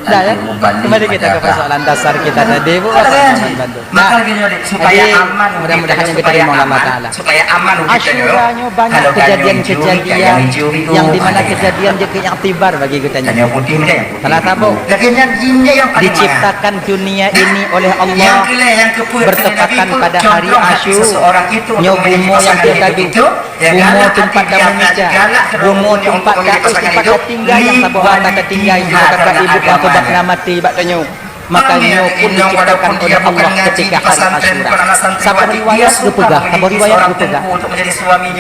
Dah, ya? Kembali kita ke persoalan dasar kita tadi, Bu. Nah, jadi, mudah-mudahan yang kita ridha Allah Taala. Asyura nyoe banyak kejadian-kejadian yang di mana kejadian jeuet iktibar bagi kita nyoe. Salah satu, diciptakan dunia ini oleh Allah bertepatan pada hari Asyura. Nyoe bumoe nyang kita duek. Bumoe teumpat tameumica, bumoe teumpat taéh, teumpat tatinggai nyang saboh mata tatinggai, jika kakak ibu nyang teubat na maté bak tanyoe. Maka nyoe pun diciptakan oleh Allah ketika hari Asyura. Saboh riwayat geupeugah, saboh riwayat geupeugah,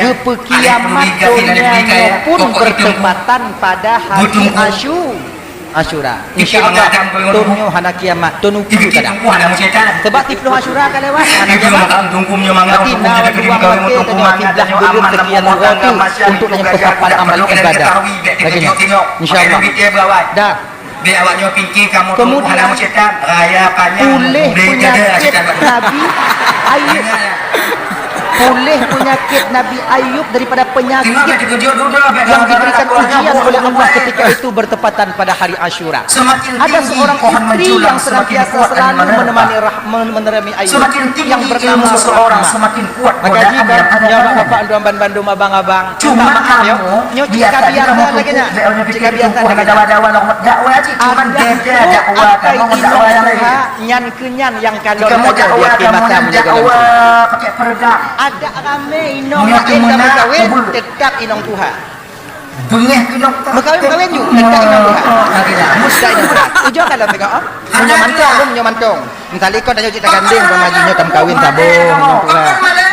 geupeukiamat donya nyoe pun bertepatan pada hari Asyu-, Asyura. Insya Allah, thôn nyoe hana kiamat, thôn ukeue ka. Sebab siplôh Asyura ka lewat, hana kiamat. Berarti na dua maté tanyoe kiblat geudeuek sekian uroe tu untuk menyempurnakan amal ibadah. Lagi nyoe, insya Allah. Dah. Kemudian, puléh peunyakét Nabi Ayub. Pulih penyakit Nabi Ayub daripada penyakit yang diberikan ujian oleh Allah ketika itu bertepatan pada hari Asyura. Ada seorang istri yang senantiasa selalu menemani Rah-, men-, menemani Ayub yang bernama Rahmah. Maka jika nyoe bapak-bapak, andu bandum abang-abang, minta maaf ya. Nyoe cit ka biasa lagèe nyan. Cit ka biasa lagèe nyan. Ada roh akai inong tuha nyan keu nyan nyang kalon saja dia khidmat kamoe nyoe. Ada ramé inong laén ka meukawen, teutap inong tuha. Meukawen-kawen ju, teutap inong tuha. Teutap inong tuha. Ujoe kalon teuka, oh. Meunyoe mantong, meunyoe mantong. Misalnya kon tanyoe cit tagandeng, bang, laju nyoe tameukawen saboh inong tuha.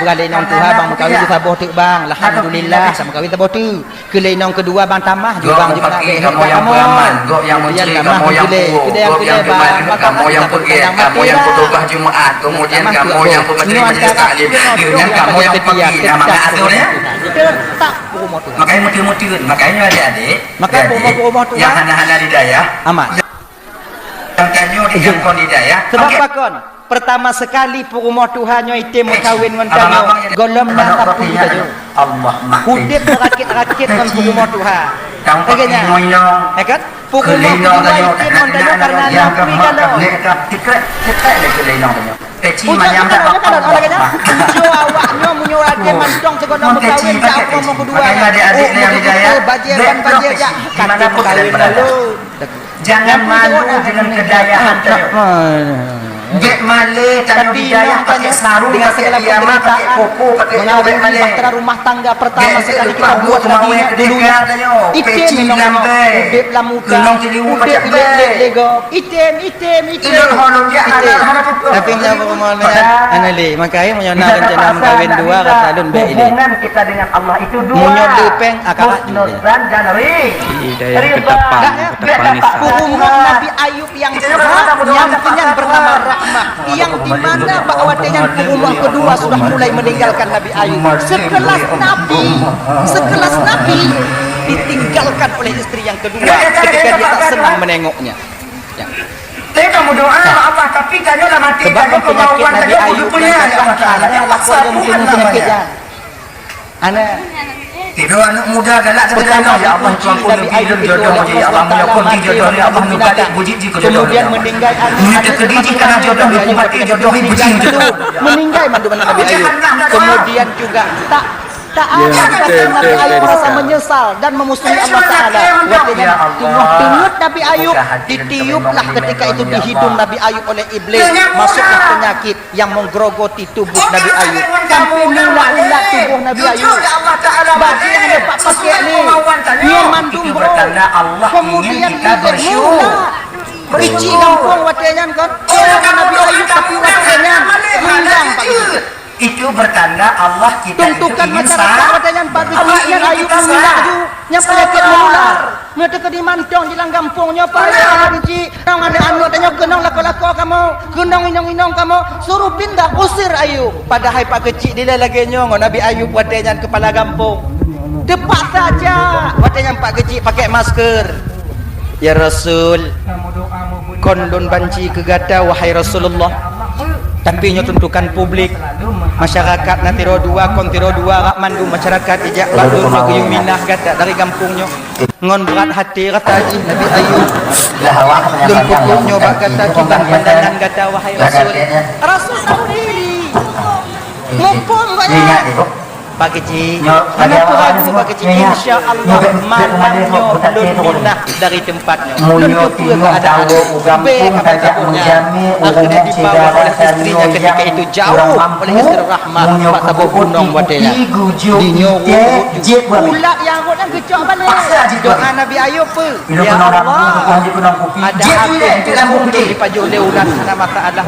Bukan lé inong tuha, bang, meukawen saboh teuk, bang. Alhamdulillah, sameukawen saboh teuk. Keu lé inong keudua bang tamah ju bang, ju bang, kamoe nyang beramal, gob nyang meucre, kamoe nyang puwoe, gob nyang peumanö, kamoe nyang peugèt, kamoe nyang khutubah Jumaat, kemudian kamoe nyang peumeutri majlis taklim, deungon kamoe nyang peugi, na mangat ateueh nyan. Teutap peurumoh Tuhan. Makanya meuteun-meuteun, makanya adik-adik, makanya peurumoh-peurumoh Tuhan nyang hana-hana di dayah, aman. Nyang tanyoe di nyang kon di dayah. Sebab pakon? Pertama sekali peurumoh tuha nyoe item meukawen ngon tanyoe, gohlom na sapeue tanyoe. Udeb meurakét-rakét ngon peurumoh tuha. Lagèe nyan. Ya kan? Peurumoh keudua item ngon tanyoe karena na peue kalon. Ujoe kalon, ujoe kalon, lagèe nyan. Ujoe awak nyoe meunyoe lagèe mantong sigohlom meukawen jak peurumoh keudua. Oh, meukeue bajèe ban bajèe jak, ka tem meukawen lalu. Jangan malu dengan kedayahan tanyoe. Bék malèe tanyoe di dayah, pakai sarung, pakai piyama, pakai koko, pakai nyoe bék malèe. Bahtera rumah tangga pertama sekali kita buat lagi dulu ya. Item inong, udeb lam muka, udeb lé-lé-lego. Item, item, item. Tapi nyoe peurumoh nyoe, ana lé, makajih meunyoe na rencana meukawen dua, rasa lôn bék ilèe. Hubungan kita dengan Allah itu dua. Meunyoe le péng, akarat ju lé. Husnuzan dan ri-, ridha. Peurumoh Nabi Ayub nyang sah, nyang keunyan bernama Rahmah, yang di mana bak watèe nyan peurumoh keudua sudah mulai meninggalkan Nabi Ayub. Sekelas Nabi, sekelas Nabi ditinggalkan oleh istri yang kedua ketika dia tak senang menengoknya. Ya. Saya tak berdoa, ya Allah, tapi tanyoe lam até, sebab tanyoe penyakit kemauan Nabi tanyoe Ayub kudu punya, ya Allah Taala. Hana lakoe nyang keuneuk penyakit nyan. Hana. Tiga anak muda galak. Pertama, ya Allah, Tuhan pun Nabi Ayub jodoh, ya Allah, meunyoe kon jodoh, ya Allah, meunyoe balik bujik jih keu jodoh, kemudian meninggai anak. Meunyoe teukeudi jih kana jodoh, meunyoe mati jodoh, bujik jih. Meninggai mandum anak Nabi Ayub. Kemudian juga tak, tak ada, Nabi Ayub merasa menyesal dan memusuhi Allah Taala. Watèe nyan teungoh teungeut Nabi Ayub, ditiuplah ketika itu di hidung Nabi Ayub oleh iblis, masuklah penyakit yang menggerogoti tubuh Nabi Ayub. Sampai mula ulat tubuh Nabi Ayub. Bajèe hana pat pakèk lé. Nyoe mandum bro. Kemudian mula. Keuchik gampông watèe nyan kan. Nabi Ayub tapi watèe nyan. Undang Pak Geuchik. Itu bertanda Allah kita itu ingin selamat. Tuntukan masyarakat watèe nyan Pak Geuchik nyan Ayub meuninggai ju. Nyan penyakit menular. Meunyoe teukeudi mantong di lam gampông nyoe, Pak, ya, Pak Geuchik. Nong aneuk-aneuk tanyoe keunong lakoe-lakoe kamoe, keunong inong-inong kamoe, suruh pindah, usir Ayub. Padahai Pak Geuchik dilèe lagèe nyoe ngon Nabi Ayub watèe nyan keupala gampông. Teupaksa jak. Watèe nyan Pak Geuchik pakèk masker. Ya Rasul, kon lôn banci keu gata, wahai Rasulullah. Tapi nyoe tuntukan publik. Masyarakat na sidroe dua, kon sidroe dua, rak mandum masyarakat ijak bak lôn meugeuyue minah gata dari gampông nyoe. Ngon brat até rasa jih Nabi Ayub. Lôn peubuet nyoe bak gata kiban pandangan gata, wahai Rasul. Rasul tahu diri. Muphom gobnyan. Pak Geuchik, hana peue ragu Pak Geuchik, insya Allah malam nyoe lôn pindah dari teumpat nyoe. Lôn keupeue keuadaan. Bèk ka meusaboh nyan. Akhirnya dibawa oleh istrinya ketika itu jauh oleh istri Rahmah bak saboh gunong watèe nyan. Di nyoe rhot-rhot ju. Ulat nyang rhot nyan geucok balek. Doa Nabi Ayub peue? Ya Allah, ada até gampông lôn dipajoh lé ulat, hana masalah.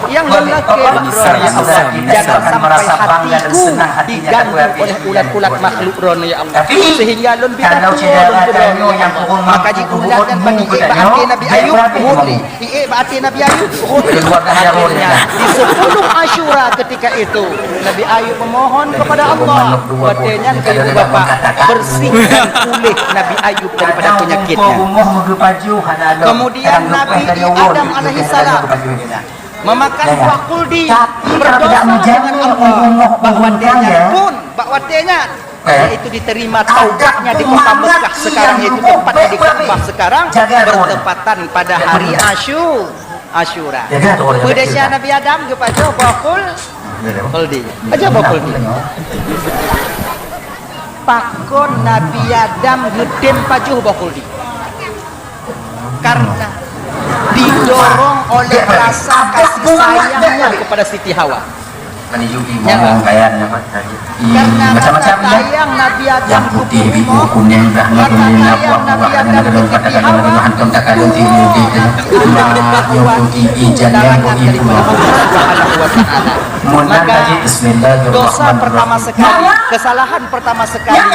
Nyang lôn lakèe bak droeneuh, ya Allah, jangan sampai hatiku diganggu oleh ulat-ulat makhluk droeneuh, ya Allah. Sehingga lôn bidah tuwoe lôn keu droeneuh, ya Allah. Maka jih ulat nyan ban iék bak até Nabi Ayub, rhot lé. Iék bak até Nabi Ayub, rhot lé. Akhirnya, di sepuluh Asyura ketika itu, Nabi Ayub memohon kepada Allah, watèe nyan keu ibu bapak, bersihkan ulèh Nabi Ayub daripada penyakitnya. Kemudian Nabi Adam alaihissalam, Memakan buah khuldi, berdosa dengan Allah, bak watèe nyan pun, bak watèe nyan, yaitu diterima taubatnya di kota Mekah sekarang, yaitu tempatnya di Ka'bah sekarang, bertepatan pada hari Asyu-, Asyura. Peue desya Nabi Adam geupajoh buah khul-, khuldi. Pajoh buah khuldi. Pakon Nabi Adam geutem pajoh buah khuldi? Karena didorong oleh rasa kasih sayangnya kepada Siti Hawa. Karena rasa sayang Nabi Adam keu Ummu, rasa sayang Nabi Adam keu Siti Hawa, larangan daripada Allah Subhanahu wa Ta'ala. Maka, dosa pertama sekali, kesalahan pertama sekali yang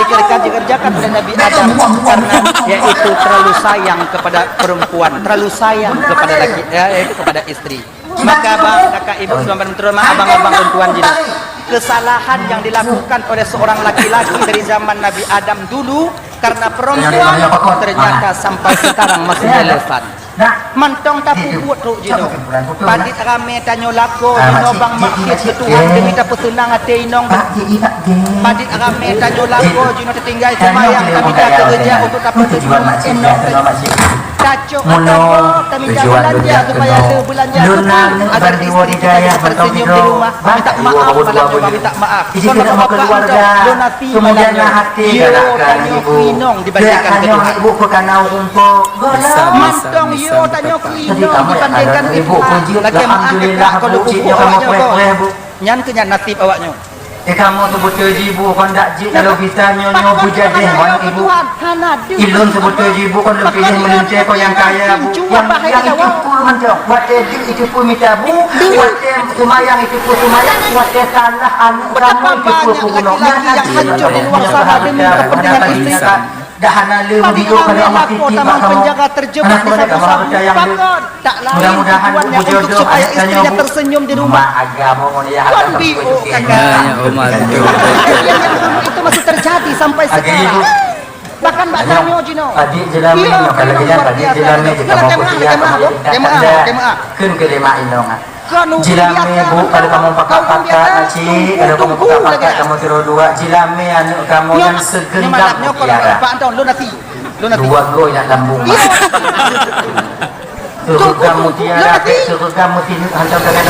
dikerjakan, dikerjakan oleh Nabi Adam karena yaitu terlalu sayang kepada perempuan, terlalu sayang kepada laki, ya, yaitu kepada istri. Maka, bang, kakak, ibu, teman-teman, terutama abang-abang dan tuan jinoe, kesalahan yang dilakukan oleh seorang laki-laki dari zaman Nabi Adam dulu karena perempuan ternyata sampai sekarang masih relevan. Mantong tapeubuet trok jinoe. Padit ramé tanyoe lakoe jinoe bang maksiet keu Tuhan demi tapeuseunang até inong. Padit ramé tanyoe lakoe jinoe tatinggai seumayang, tamita keureuja untuk tapeuseunang inong. Tacok ata tamita beulanja supaya lé beulanja keu Tuhan agar istri kita bisa tersenyum di rumah. Minta maaf, malam nyoe minta maaf. Kon bapak-bapak, lôn até malam nyoe. Yo tanyoe keu inong dibandingkan keu Tuhan. Mantong yo tanyoe keu inong dibandingkan keu Tuhan. Lagèe meu'ah teuka kon lôn peubuet awak nyoe kon. Nyan keuh nyan nasib awak nyoe. Eh, kamoe seubeutôi jih, Bu, kon dak jeuet lalu gisa nyoe, nyoe beujadeh ngon ibu. Ilôn seubeutôi jih, Bu, kon lôn piléh meulintèe kon nyang kaya, Bu. Nyang, nyang itu pun mantong. Watèe jeuet itu pun mita, Bu. Watèe seumayang itu pun seumayang. Watèe salah aneuk kamoe itu pun peubunoe. Nyang hancur di luar sana demi kepentingan istri. Dah hana lé meudiuk keu Allah, tamong penjara, terjebak di satu sabuk. Pakon? Tak lain tujuannya untuk supaya istrinya tersenyum di rumah. Kon biôh, kakak. Ya, ya, Umar, betul. Kejadian yang dulu itu masih terjadi sampai sekarang. Bahkan bak tanyoe jinoe. Adik jelami, kalau kita adik jelami, kita mau kuliah, kita mau kuliah. Kena kena kena. Kena kena mak inong. Jilame, Bu, kalau kamoe pakak-pakak, Makcik, kalau kamoe pakak-pakak, kamoe tiroe dua, jilame aneuk kamoe nyang segenggam mutiara. Dua goe nyang lambung. Segenggam mutiara, segenggam mutiara, hantam tangan.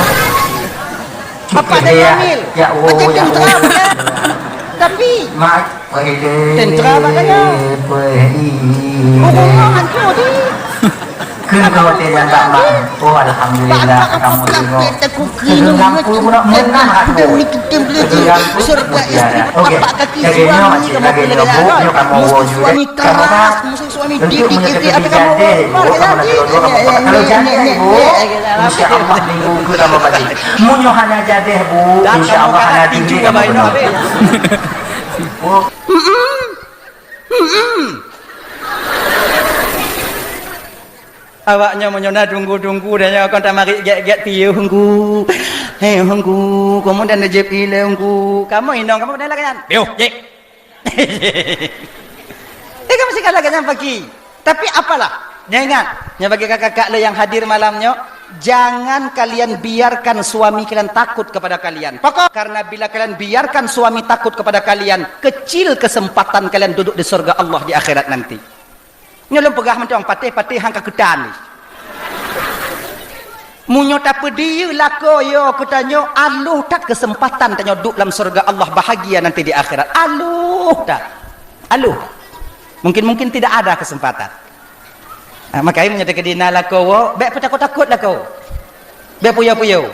Apa ada yang hamil? Ya Allah, ya Allah. Tapi Mak, Tentera bak tanyoe. Hubungan tu di. Keu kau teh nyang tak mak. Oh, alhamdulillah, kamu tengok. Keu kampung pun nak menang aku. Keu kampung pun tiada. Okey. Lagi nyoe, makcik, lagi nyoe, Bu, nyoe kamu wo juga. Kamu tak? Untuk menyakiti jadeh, Bu, kamu nak dua-dua, kamu tak? Kalau jadeh, Bu, insya Allah minggu ke tambah pagi. Meunyoe hana jadeh, Bu, insya Allah hana diri kamu. Bu. Mm-mm. Mm-mm. Awak nyoe meunyoe na tunggu-tunggu dan nyoe kon tamarit gek-gek piôh ngku. Hei ngku, kemudian jép ilé ngku. Kamoe inong kamoe pernah lagèe nyan. Piôh, jép. Eh, kamoe sikala lagèe nyan pagi. Tapi apalah, nyoe ingat, nyoe bagi kakak-kakak lé nyang hadir malam nyoe, jangan kalian biarkan suami kalian takut kepada kalian. Pakon? Karena bila kalian biarkan suami takut kepada kalian, kecil kesempatan kalian duduk di surga Allah di akhirat nanti. Nyoe lôn peugah mantong, patéh-patéh han ka keutan. Meunyoe tapeudiyeu lakoe yo keu tanyoe, aloh that kesempatan tanyoe duek lam syeuruga Allah bahagia nanti di akhirat. Aloh that. Aloh that. Mungkin-mungkin tidak ada kesempatan. Nah, makajih meunyoe teukeudi na lakoe woe, bèk peutakot-takot lakoe. Bèk puyo-puyo.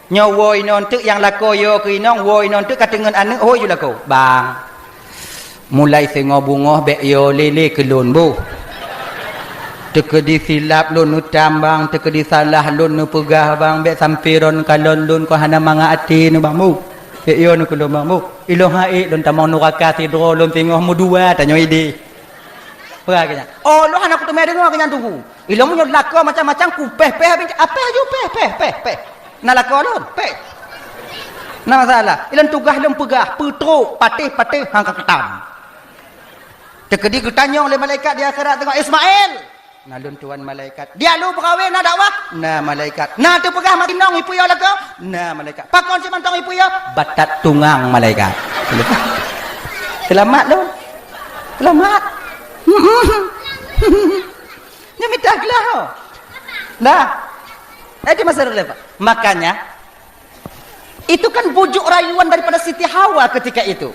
Nyoe woe inong teuk nyang lakoe yo keu inong, woe inong teuk ka teungeut aneuk, hôi ju lakoe. Bang. Mulai singoh beungoh bèk yo lé-lé keu lôn boh. Teukeudi silap lôn neutam bang, teukeudi salah lôn neupeugah bang, bèk sampoe droen kalon lôn kon hana mangat até nyoe bang boh. Bèk yo nyoe keu lôn bang boh. Ilôn han ék lôn tamong nuraka sidroe lôn singoh meudua tanyoe idéh. Peugah keu nyan. Oh, lôn hana kuteumé deungoe keu nyan teungku. Ilôn meunyoe lakoe macam-macam kupéh-péh, apéh ju péh, péh, péh, péh. Na lakoe lôn, péh. Na masalah. Ilôn tugaih lôn peugah, peutrok, patéh-patéh, han ka keutam. Teukeudi geutanyong lé malaikat di akhirat teungoh, "Ismail, Na lôn tuan malaikat. Dia lu beurawe na dakwah? Na malaikat. Na teupeugah mati nong ipuyoe lakoe? Na malaikat. Pakon si mantong ipuyoe? Batat tungang malaikat. Selamat lôn. Selamat. Nyoe mita geulaho. Nah. Eh, di masa relevan. Makanya, itu kan bujuk rayuan daripada Siti Hawa ketika itu.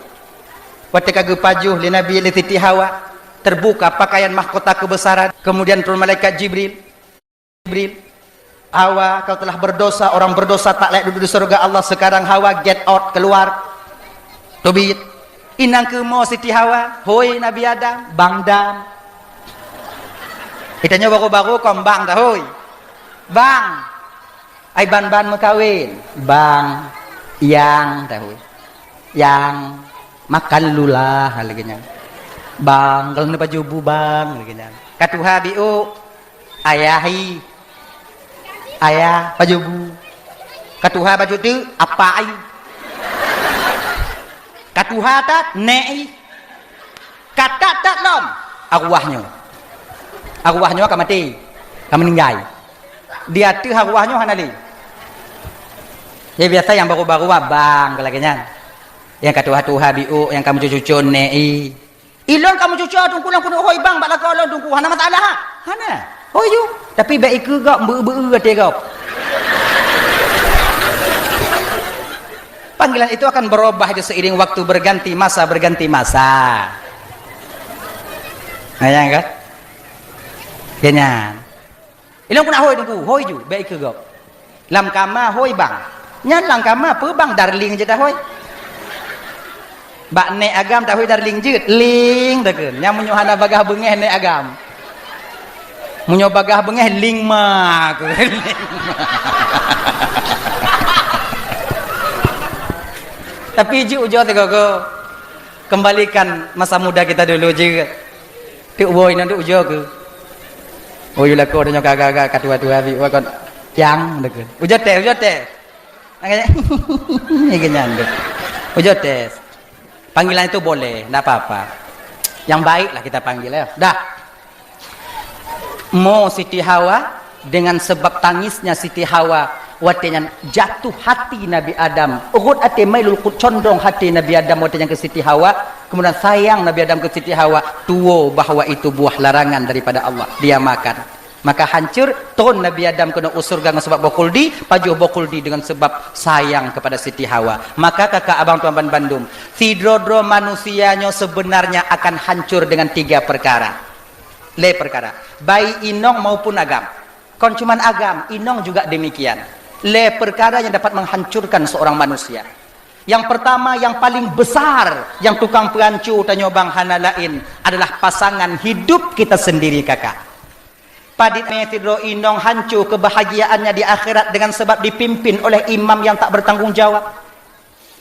Watée ka geupajoh lé Nabi lé Siti Hawa, terbuka pakaian mahkota kebesaran, kemudian turun malaikat Jibril. Jibril, "Hawa, kau telah berdosa, orang berdosa tak layak duduk di surga Allah, sekarang Hawa get out, keluar." Teubiet. Inong keumo Siti Hawa, "Hoi Nabi Adam, Bang Dam." Kita nyoe baru-baru kon Bang dah, hoi. Bang. Ai ban-ban meukawen. Bang, yang, tahu. Yang, makan lula, lagée nyan. Bang, kalau ni baju bu bang, lagée nyan. Ka tuha biu, ayahi. Ayah, baju bu. Ka tuha baju tu, apai. Ka tuha tat, nei. Ka tat-tat lom, arwah nyoe. Arwah nyoe ka maté, ka meuninggai. Di ateueh arwah nyoe hana lé. Ya biasa nyang baru-baru abang ka lagée nyan. Nyang ka tuha-tuha biu, nyang ka meucucu-cucu nei. Ilôn ka meucucu teungku lôn keuneuk hôi bang bak lakoe lôn teungku, hana masalah ha? Hana. Hôi ju. Tapi bék ikeue gob, beu-beu até gob. Panggilan itu akan berubah itu seiring waktu berganti masa, berganti masa. Nah, ya kan? Keu nyan. Ilôn keuneuk hôi teungku, hôi ju, bék ikeue gob. Lam kama hôi bang. Nyan lam kama peue bang darling jeuet dah hôi. Bak nék agam dah hôi darling jeuet, ling takheun. Nyan meunyoe hana bagaih beungéh nék agam. Meunyoe bagaih beungéh ling ma kheun. Tapi jeuet ujoe sigoe-goe. Kembalikan masa muda kita dulu jeuet. Teuk woe nyan teuk ujoe keu. Oh, yue lakoe tanyoe ka agak-agak ka tuha-tuha bit, wah kon. Cang, deukeu. Ujoe tes, ujoe tes. Makanya, ni kenyan tu. Ujoe tes. Panggilan itu boleh, ndak apa-apa. Yang baiklah kita panggil, ya. Dah. Mo Siti Hawa, dengan sebab tangisnya Siti Hawa, watée nyan jatuh hati Nabi Adam. Rhot até mailul qut condong hati Nabi Adam watée nyan keu Siti Hawa. Kemudian sayang Nabi Adam keu Siti Hawa, tuwo bahwa itu buah larangan daripada Allah. Dia makan. Maka hancur, tron Nabi Adam keunoe u syeuruga ngon sabab boh khuldi, pajoh boh khuldi dengan sebab sayang kepada Siti Hawa. Maka kakak abang tuan ban bandum, sidroe-droe manusia nyoe sebenarnya akan hancur dengan tiga perkara. Lé perkara. Baik inong maupun agam. Kon cuman agam, inong juga demikian. Lé perkara yang dapat menghancurkan seorang manusia. Yang pertama, yang paling besar, yang tukang peuhanco tanyoe bang hana laén adalah pasangan hidup kita sendiri, kakak. Padit mé sidroe inong hanco kebahagiaannya di akhirat dengan sebab dipimpin oleh imam yang tak bertanggung jawab.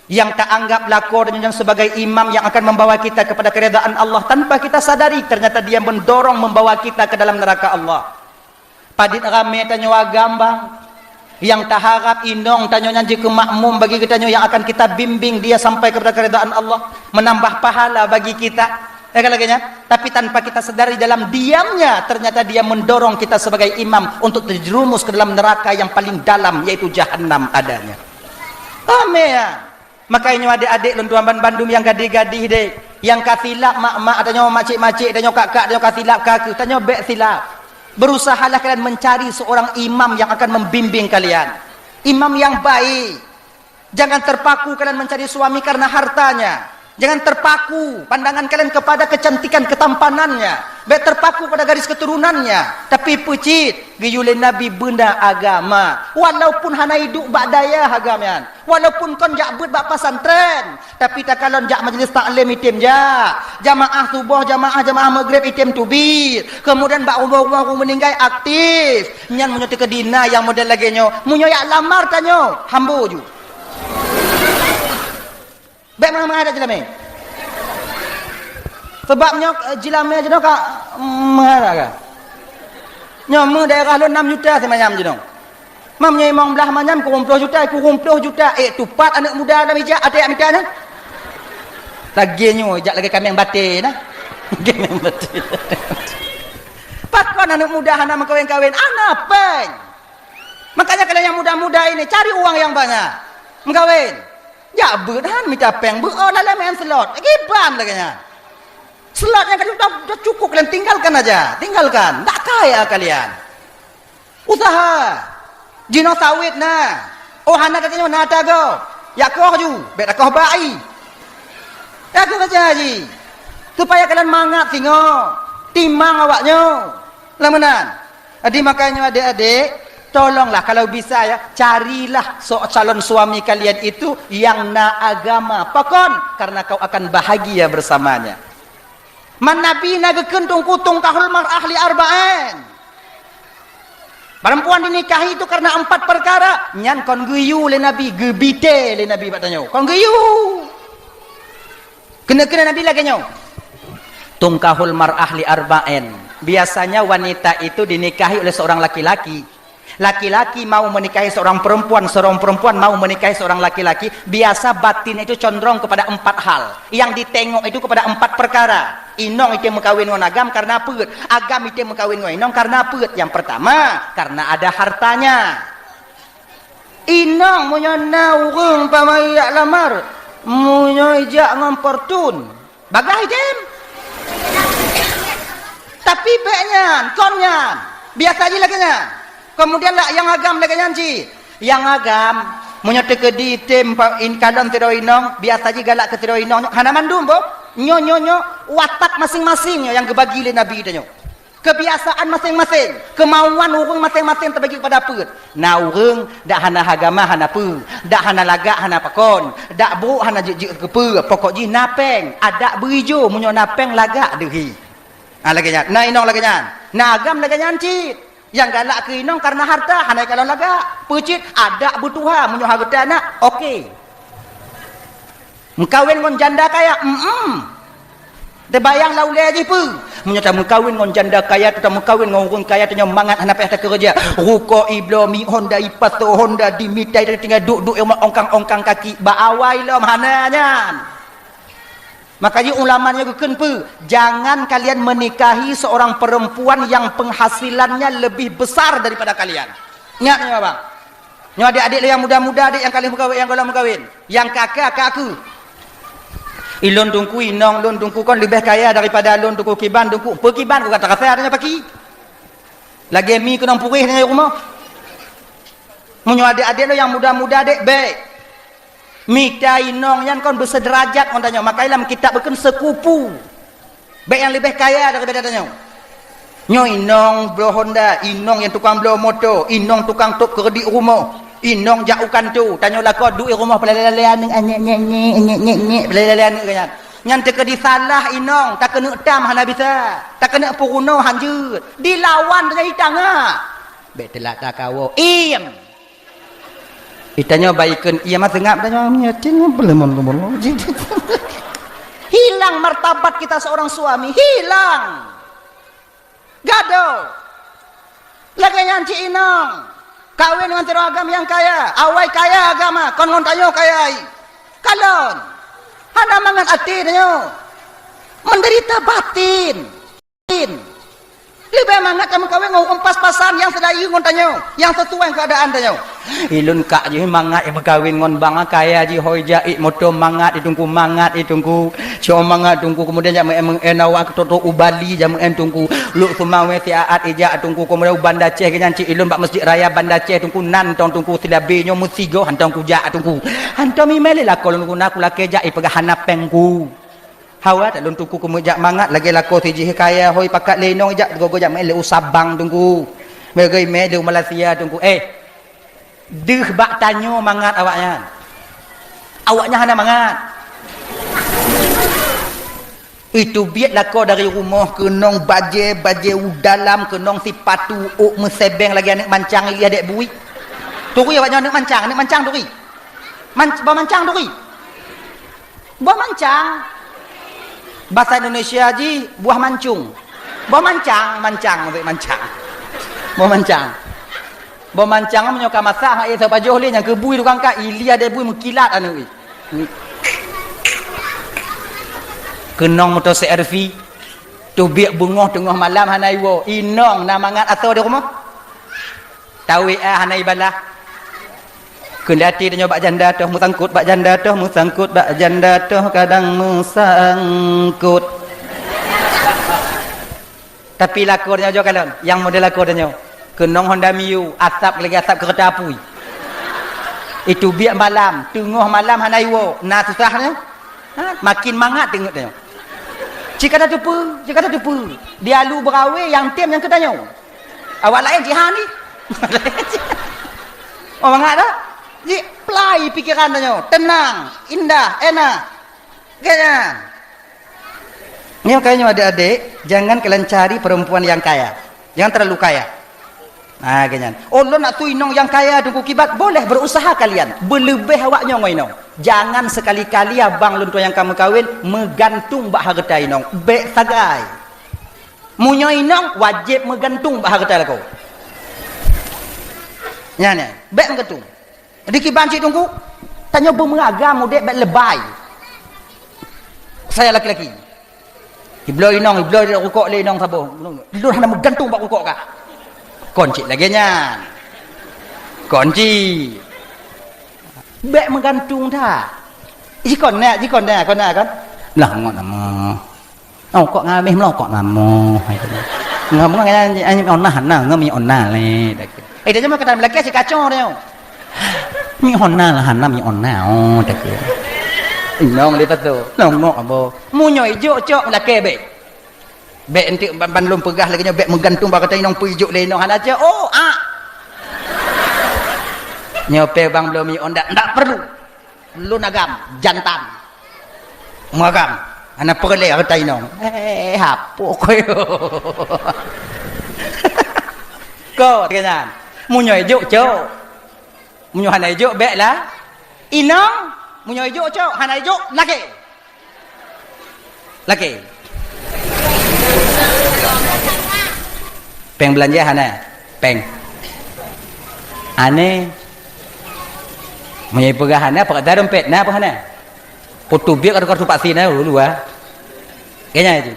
Yang tak anggap lakoe dan nyan sebagai imam yang akan membawa kita kepada keridaan Allah tanpa kita sadari, ternyata dia mendorong membawa kita ke dalam neraka Allah. Padit ramé tanyoe agam bang, yang taharap inong tanyoe nyan jeuet keu makmum bagi geutanyoe yang akan kita bimbing dia sampai kepada keridaan Allah, menambah pahala bagi kita. Ya kan lagée nyan? Tapi tanpa kita sadari dalam diamnya, ternyata dia mendorong kita sebagai imam untuk terjerumus ke dalam neraka yang paling dalam, yaitu jahannam adanya. Ramé ya. Makanya adék-adék lôn tuan ban bandum nyang gadih-gadih deh, nyang ka silap mak-mak tanyoe, macik-macik tanyoe, kak-kak tanyoe ka silap ka keuh, tanyoe bék silap. Berusahalah kalian mencari seorang imam yang akan membimbing kalian. Imam yang baik. Jangan terpaku kalian mencari suami karena hartanya. Jangan terpaku pandangan kalian kepada kecantikan ketampanannya. Bék terpaku pada garis keturunannya. Tapi peucit, geuyue lé Nabi beuna agama. Walaupun hana iduek bak dayah agam nyan. Walaupun kon jak beuet bak pesantren, tapi takalon jak majlis taklim item jak. Jamaah suboh, jamaah, jamaah maghrib item teubiet. Kemudian bak rumoh-rumoh ureueng meuninggai aktif. Nyan meunyoe teukeudi na nyang model lagée nyoe, meunyoe jak lamar tanyoe, hambo ju. Bék meuhai-meuhai dak jeulamé. Sebab nyoe, eh, jeulamé jinoe ka, mm, meuhai dak ka. Nyoe meu daerah lôn nam juta simanyam jinoe. Mam nyoe imong blah manyam kureueng ploh juta, kureueng ploh juta. Eh, tupat aneuk muda lam ijak até jak mita nyan. Lagée nyoe ijak lagée kaméng batée na. Kaméng batée. Kon aneuk muda hana meukawen-kawen, hana péng. Makanya kalian yang muda-muda ini cari uang yang banyak. Meukawen. Jak beuet han mita péng, beuet oh lalai main slot. Kiban lagèe nyan. Slot nyang ka cukup, cukup kalian tinggalkan aja, tinggalkan. Tak kaya kalian. Usaha. Jinoe sawét na. Oh hana tatanyoe na tagoe. Jak koh ju, bèk takoh bak i. Takoh keureuja ji. Supaya kalian mangat singoh. Timang awak nyoe. Lam meunan. Jadi makanya adik-adik, tolonglah kalau bisa ya, carilah so-, calon suami kalian itu yang na agama. Pakon? Karena kau akan bahagia bersamanya. Man Nabi na geukheun tungku tungkahul mar'ah li arba'in. Perempuan dinikahi itu karena empat perkara. Nyan kon geuyue lé Nabi, geubité lé Nabi bak tanyoe. Kon geuyue. Keuneuk-keuneuk Nabi lagèe nyoe. Tungkahul mar'ah li arba'in. Biasanya wanita itu dinikahi oleh seorang laki-laki. Laki-laki mau menikahi seorang perempuan, seorang perempuan mau menikahi seorang laki-laki, biasa batin itu condong kepada empat hal. Yang ditengok itu kepada empat perkara. Inong itu meukawen ngon agam karena peuet. Agam itu meukawen ngon inong karena peuet. Yang pertama, karena ada hartanya. Inong meunyoe na ureueng pamai jak lamar, meunyoe jak ngon Fortuner, bagah item. Tapi bèk nyan, kon nyan. Biasa jih lagèe nyan. Kemudian lah nyang agam lagèe nyan cit. Nyang agam, meunyoe teukeudi item pa-, in-, kalon sidroe inong, biasa jih galak keu sidroe inong, hana mandum boh. Nyoe, nyoe, nyoe, watak masing-masing nyoe nyang geubagi lé Nabi tanyoe. Kebiasaan masing-masing, kemauan ureueng masing-masing teubagi kepada peuet. Na ureueng dak hana agama hana peue, dak hana lagak hana pakon, dak brok hana jeuet-jeuet keu peue, pokok jih na péng, adak beuijo meunyoe na péng lagak deuh hi. Ha, lagèe nyan. Na inong lagèe nyan. Na agam lagèe nyan cit. Nyang galak keu inong karena harta, hana kalon lagak. Peue cit, adak beutuha meunyoe hareuta na, oke. Meukawen ngon janda kaya, mm-mm. Teubayang lam ulèe jih peue? Meunyoe tameukawen ngon janda kaya, tameukawen ngon ureueng kaya, tanyoe mangat hana payah takeureuja. Rukok ibloe, mi Honda ipasoe, Honda dimitai, tinggai duek-duek ongkang-ongkang kaki. Bak awai lom hana nyan. Makanya ulama nyoe geukheun peue? Jangan kalian menikahi seorang perempuan yang penghasilannya lebih besar daripada kalian. Ingat nyoe, Abang. Nyoe adik-adik lé nyang muda-muda, adik nyang ka lheueh meukawen, nyang gohlom meukawen. Nyang ka-ka, ka aku. Ilôn teungku, inong lôn teungku kon leubeh kaya daripada lôn teungku kiban teungku. Peu kiban ku ka tarasa tanyoe paki. Lagèe mi keunong puréh tanyoe rumoh. Meunyoe adik-adik lôn nyang muda-muda dek, bèk. Mita inong nyan kon beuseuderajat ngon tanyoe. Makanya lam kitab geukheun sekupu. Bèk nyang leubeh kaya daripada tanyoe. Nyoe inong bloe Honda, inong nyang tukang bloe moto, inong tukang tôb keureudit rumoh, inong jak u kantô, tanyoe lakoe duek i rumoh peuleleh-leleh aneuk, nyek, nyek, nyek, nyek, nyek, nyek, peuleleh-leleh aneuk nyan. Nyan teukeudi salah inong, takeuneuk tam hana bisa, takeuneuk peurunoe hanjeuet. Dilawan tanyoe hi tangah. Bèk teulat takawoe. Iem. Itanyoe baikon, iya mah seungab tanyoe nyeting belum. Hilang martabat kita seorang suami, hilang. Gadoh. Lagèe nyan cit inong. Kawen ngon sidroe agam nyang kaya, awai kaya agama, kon ngon tanyoe kaya ai. Kalon. Hana mangat até tanyoe. Menderita batin. Leubeh mangat tameukawen ngon ureueng pas-pasan nyang seulayeue ngon tanyoe, nyang sisuai keadaan tanyoe. Ilôn kak jih mangat meukawen ngon bang kaya jih, hôi jak, ék moto mangat i teungku, mangat i teungku. Cok mangat teungku, kemudian jak meu'en, meu'en awak keu trok-trok u Bali jak meu'en teungku. Luk Seumawé siat ijak teungku, kemudian u Banda Aceh, nyan cit ilôn bak Masjid Raya Banda Aceh teungku, nan tong teungku silabé nyoe meusigoe hantom kujak teungku. Hantom imè lé lakoe lôn teungku, na kulakèe jak, ipeugah hana péng ku. Hawa that lôn teungku keumeujak mangat lagèe lakoe sijih kaya, hôi pakat lé inong ijak gogo jak meu'en lé u Sabang teungku. Meu'en mé lé u Malaysia teungku. Eh, deuh bak tanyoe mangat awaknyan. Awaknyan hana mangat. Itu biet lakoe dari rumoh keunong bajèe, bajèe u dalam, keunong sipatu ôk meusebeng lagèe aneuk mancang ilèe dek bui. Turi awaknyan aneuk mancang, aneuk mancang turi. Man-, bah mancang turi. Boh mancang. Basa Indonesia jih buah mancung. Boh mancang, mancang, maksud mancang. Boh mancang. Boh mancang meunyoe ka masak, hak ék sapajoh lé nyang keubui tukang kat, ilèe dek bui meukilat aneuk. Keunong moto C R V. Teubiet beungoh teungoh malam hana iwoe. Inong na mangat asoe di rumoh. Tawét a hana ibalah. Keundati tanyoe bak janda toh meusangkot, bak janda toh meusangkot, bak janda toh kadang meusangkot. Tapi lakoe tanyoe jok kalon, nyang model lakoe tanyoe. Keunong Honda Mio, asap lagèe asap keureuta apui. Iteubiet malam, teungoh malam hana iwoe, na susah nyoe. Ha? Makin mangat teungeut tanyoe. Cit ka tateupeue, cit ka tateupeue. Di alu beurawé nyang tem nyang keu tanyoe. Awak laén jihan ni. Oh, mangat dah? Jiplai pikeran tanyoe. Tenang, indah, enak. Gaya. Ni makanya adik-adik, jangan kalian cari perempuan yang kaya. Jangan terlalu kaya. Nah, gaya. Oh, lôn nak su inong nyang kaya, Teungku, kiban, boleh berusaha kalian. Beuleubeh awak nyoe ngon inong. Jangan sekali-kali abang lôn tuan nyang ka meukawen meugantung bak hareuta inong. Bèk sagai. Meunyoe inong, wajéb meugantung bak hareuta lakoe. Nyan, nyan. Bèk meugantung. Di kiban cit Teungku, tanyoe beumeuragam udép bèk leubèi. Saya laki-laki. Ibloe inong, ibloe rukok lé inong saboh. Lôn hana meugantung bak rukok kah? Kon cit lagèe nyan. Kon cit. Bèk meugantung that. Jikon nyak, jikon nyak, kon nyak kan? Lah ngon nama. Oh, kok ngameh meulokok namo, hai tu. Ngomong nyan, nyan, nyan, ona hana, ngom mi ona lé, dak. Eh, dia cuma kata melakèe si kacau dia. Mi ona lah, hana mi ona, oh, dak. Inong dia tu. Longok abo. Meunyoe ijok cok melakèe bèk. Bèk enteuk ban, ban lôn peugah lagèe nyoe, bèk meugantung bak kata inong peue ijok lé inong hana cok. Oh, ah. Nyoe pè bang belum mi onda, ndak perlu. Lôn agam, jantan. Meuagam. Hana peureulèe hareuta inong. Eh, hapoh koyo. Ko, keu nyan. Meunyoe ijok, cok. Meunyoe hana ijok, bèk lah. Inong, meunyoe ijok, cok. Hana ijok, lakèe. Lakèe. Pèng beulanja hana? Pèng. Aneh. Meunyoe peugah hana, peugah dompet na apa hana? Foto biek atau kartu vaksin na dulu ah. Kayaknya itu.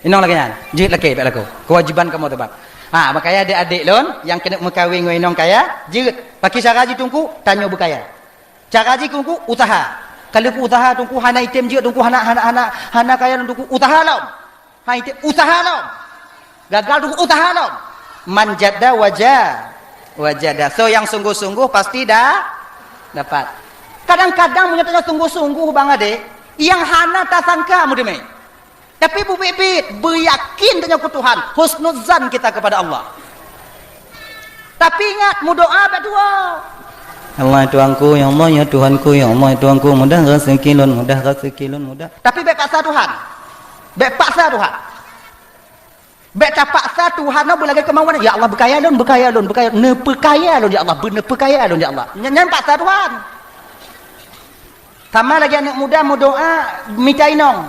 Inong lagèe nyan. Jeuet lakèe bèk lakoe. Kewajiban kamoe teubang. Ha, makanya adik-adik lôn nyang keuneuk meukawen ngon inong kaya, jeuet. Pakri cara jih Teungku, tanyoe beukaya. Cara jih Teungku, usaha. Kalau ku usaha Teungku hana item jeuet Teungku hana, hana, hana, hana kaya lom Teungku, usaha lom. Hai, usaha lom. Gagal tu usaha lom. Man jadda waja-, wajada. So nyang sungguh-sungguh pasti dah dapat. Kadang-kadang meunyoe tanyoe sungguh-sungguh bang adek, nyang hana tasangka meuteumé. Tapi beubiet-biet, beuyakin tanyoe keu Tuhan, husnuzan kita kepada Allah. Tapi ingat, meudoa bak dua. Allah Tuhanku, ya Allah ya Tuhanku, ya Allah ya Tuhanku, mudah rezeki lôn, mudah rezeki lôn, mudah. Tapi bèk paksa Tuhan. Bèk paksa Tuhan. Bèk tapaksa Tuhan nyoe beulagèe keumauan. Ya Allah, beukaya lôn, beukaya lôn, beukaya, neupeukaya lôn ya Allah, beu-, neupeukaya lôn ya Allah. Nyan, nyan paksa Tuhan. Sama lagèe aneuk muda meudoa mita inong.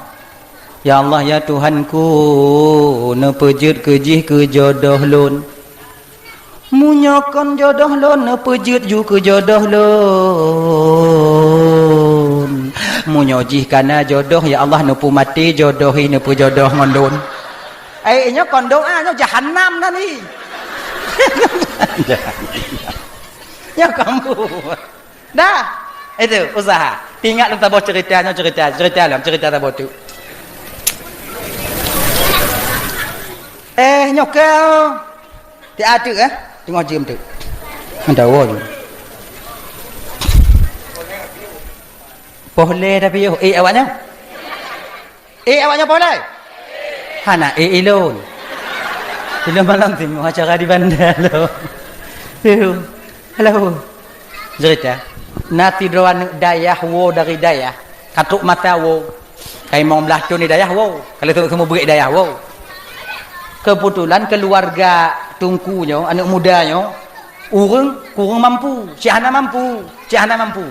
Ya Allah, ya Tuhanku, neupeujeuet keu jih keu jodoh lôn. Meunyoe kon jodoh lôn, neupeujeuet ju keu jodoh lôn. Meunyoe jih kana jodoh, ya Allah, neupeumaté jodoh i neupeujodoh ngon lôn. Eh, nyoe kon doa, nyoe jahanam nan i. Nyoe kon buet. Dah. Itu, usaha. Ingat lôn saboh cerita, nyoe cerita, cerita lom, cerita saboh tu. Eh, nyoe keu. Ti ateueh, eh? Teungoh jeuem teuk. Meudawa jeuem. Poh lhèe tapi yoh, eh, awak nyoe. Eh, awak nyoe poh lhèe? Hana, eh, ilôn. Ilôn malam teungoh acara di Banda lôn. Tuh. Halo. Cerita. Na sidroe aneuk dayah woe dari dayah. Ka trok masa woe. Ka limong blaih thon di dayah woe. Ka lheueh seumeubeuet dayah woe. Keubeutulan keuluwarga teungku nyoe, aneuk muda nyoe, ureueng kureueng mampu, cit hana mampu, cit hana mampu.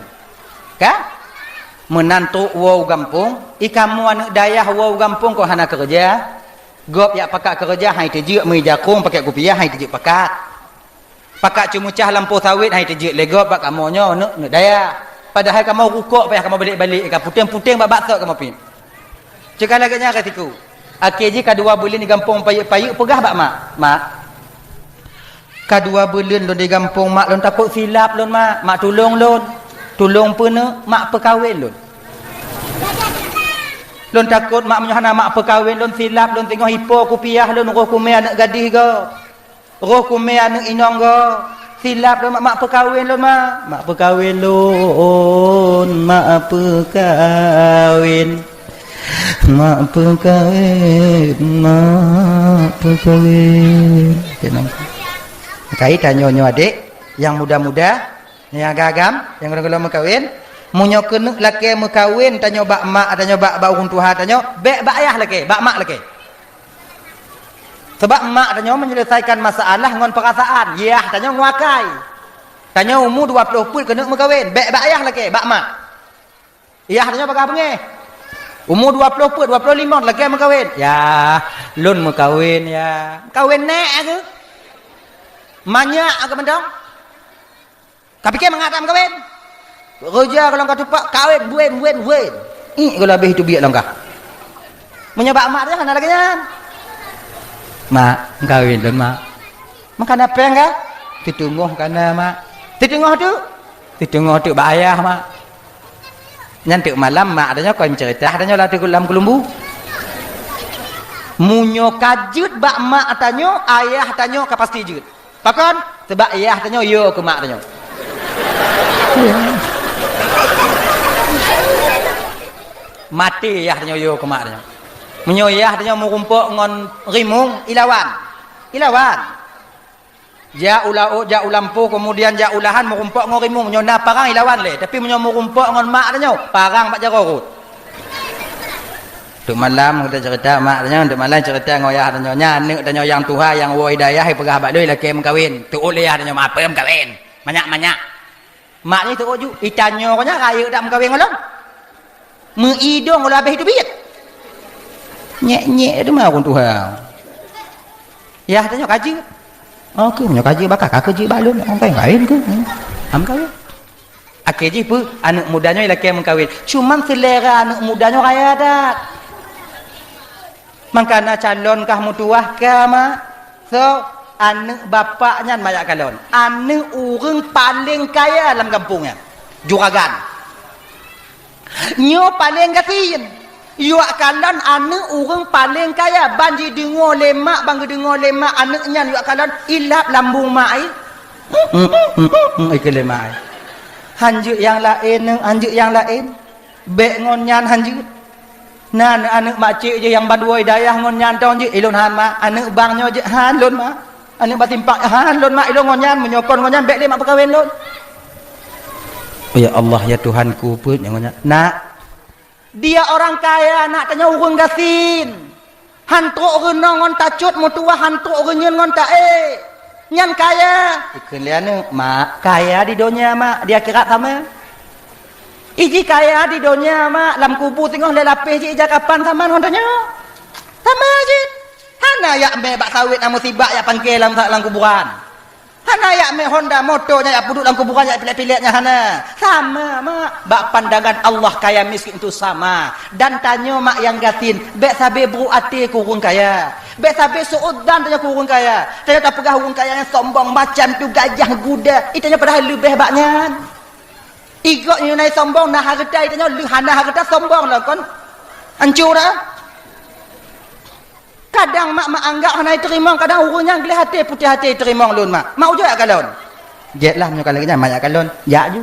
Ka? Meunan trok woe u gampông, i kamoe aneuk dayah woe u gampông kon hana keureuja. Gob jak pakat keureuja, han iteujeuet meuija krueng pakèt kupiah, han iteujeuet pakat. Pakat ceumeucah lampôh sawét han iteujeuet lé gob bak kamoe nyoe, neuk, neuk dayah. Padahai kamoe rukok payah kamoe balek-balek, ka puténg-puténg bak baksot kamoe piep. Cit ka lagèe nyan ka siku. Akhé jih ka dua buleuen di gampông payeuk-payeuk peugah bak mak, "Mak, ka dua buleuen lôn di gampông, mak, lôn takot silap lôn, mak. Mak, tulông lôn. Tulông peuneuk, mak, peukawen lôn. Lôn takot, mak, meunyoe hana mak peukawen lôn, silap lôn, teungoh ipo kupiah lôn, roh kumé aneuëk gadih goe." Roh kumé aneuëk inong goe, silap lôn mak, mak peukawen lôn mak, mak peukawen lôn, mak peukawen, mak peukawen, mak peukawen. Tenang. Kai tanyoe nyoe adék, nyang muda-muda, nyang agam-agam, nyang gohlom-gohlom meukawen, meunyoe keuneuk lakée meukawen tanyoe bak mak tanyoe, bak, bak ureuëng tuha tanyoe, bék bak ayah lakée, bak mak lakée. Sabab mak tanyoe menyelesaikan masalah ngon peurasaan, yah tanyoe ngon akai. Tanyoe umu dua ploh peuet keuneuk meukawen, bék bak yah lakée, bak mak. Yah tanyoe bagah beungéh. Umu dua ploh peuet, dua ploh limong lakée meukawen. Yah, lôn meukawen yah. Meukawen nék keuh? Manyak keuh mantong? Ka pike mangat that meukawen? Reuja gohlom ka tupak, kawen, wen, wen, wen. Iek gohlom habéh teubiet lom kah. Meunyoe bak mak teuh hana lagée nyan. "Mak, meukawen lôn, mak." "Meukawen péng kah?" "Siteungoh kana, mak." "Siteungoh teuk?" "Siteungoh teuk bak ayah, mak." Nyan teuk malam mak tanyoe kon meuceurita tanyoe lam teuk-, lam keulumbu. Meunyoe ka jeuet bak mak tanyoe, ayah tanyoe ka pasti jeuet. Pakon? Sabab yah tanyoe yo keu mak tanyoe. Maté yah tanyoe yo keu mak tanyoe. Meunyoe yah tanyoe meurumpok ngon rimueng, ilawan. Ilawan. Jak u laôt, jak u lampôh, keumudian jak u lahan meurumpok ngon rimueng. Meunyoe na parang ilawan lé, tapi meunyoe meurumpok ngon mak tanyoe, parang bak jaroe rot. Teuk malam geutanyoe ceurita mak tanyoe, teuk malam ceurita ngon yah tanyoe. Nyan aneuëk tanyoe nyang tuha nyang woe hidayah, ipeugah bak lôn lakée meukawen. Teuôt lé yah tanyoe, "Mak, peue meukawen? Manyak-manyak." Mak nyoe teuôt ju, "Itanyoe nyoe rayeuk dak meukawen ngon lôn? Meuidong lôn habéh teubiet." Nyek-nyek teuma ureuëng tuha. Yah tanyoe ka jeuet. Oh, keuh meunyoe ka jeuet bak kah, ka jeuet bak lôn, ureuëng laén keuh. Hmm. Am kawen. Akhé jih peue? Aneuëk muda nyoe ilakée meukawen. Cuman seulera aneuëk muda nyoe raya that. Mangkana calon kah meutuwah ka, mak. So, aneuëk bapak nyan manyak kalon. Aneuëk ureuëng paleng kaya lam gampông nyan. Juragan. Nyoe paleng gasien. Yuak kalon aneuëk ureuëng paleng kaya. Ban jideungoe lé mak, ban geudeungoe lé mak aneuëk nyan yuak kalon, ilap lambung mak ai. Ikeu lé mak ai. Hanjeuet nyang laén, hanjeuet nyang laén. Bék ngon nyan hanjeuet. Na aneuëk makcik jih nyang ban woe dayah ngon nyan tong jih, "Ilôn han, mak." Aneuëk bang nyoe jih, "Han lôn, mak." Aneuëk bak simpang, "Han lôn, mak." "Ilôn ngon nyan, meunyoe kon ngon nyan, bék lé mak peukawen lôn." Ya Allah, ya Tuhanku, peue nyang ngon nyan? Nak, dia orang kaya, nak, tanyoe ureuëng gasien. Han trok reunoe ngon tacot meutuwah, han trok reunyeun ngon taék. Nyan kaya. Ikheun lé aneuëk, "Mak, kaya di donya, mak, di akhirat sama." Iji kaya di donya, mak, lam kubu singoh lé lapéh jih ija kapan sama ngon tanyoe. Sama jih. Hana jak mé bak sawét na musibah jak pangke lam, lam kuburan. Hana jak mé honda moto nyan jak peuduek lam kuburan jak pilek-pilek nyan hana. Sama, mak. Bak pandangan Allah kaya miskin itu sama. Dan tanyoe mak nyang gasien, bék sabe buruk até keu ureuëng kaya. Bék sabe su'udzan tanyoe keu ureuëng kaya. Tanyoe tapeugah ureuëng kaya nyang sombong macam tu gajah guda. Itanyoe padahai leubeh bak nyan. Igok nyoe na sombong na hareuta, itanyoe lheueh hana hareuta sombong lom kon. Ancu dah. Kadang mak, mak anggap hana iteurimong, kadang ureuëng nyang gleh até putéh até iteurimong lôn mak. Mak ujok jak kalon. Jek lah meunyoe ka lagée nyan mak jak kalon. Jak ju.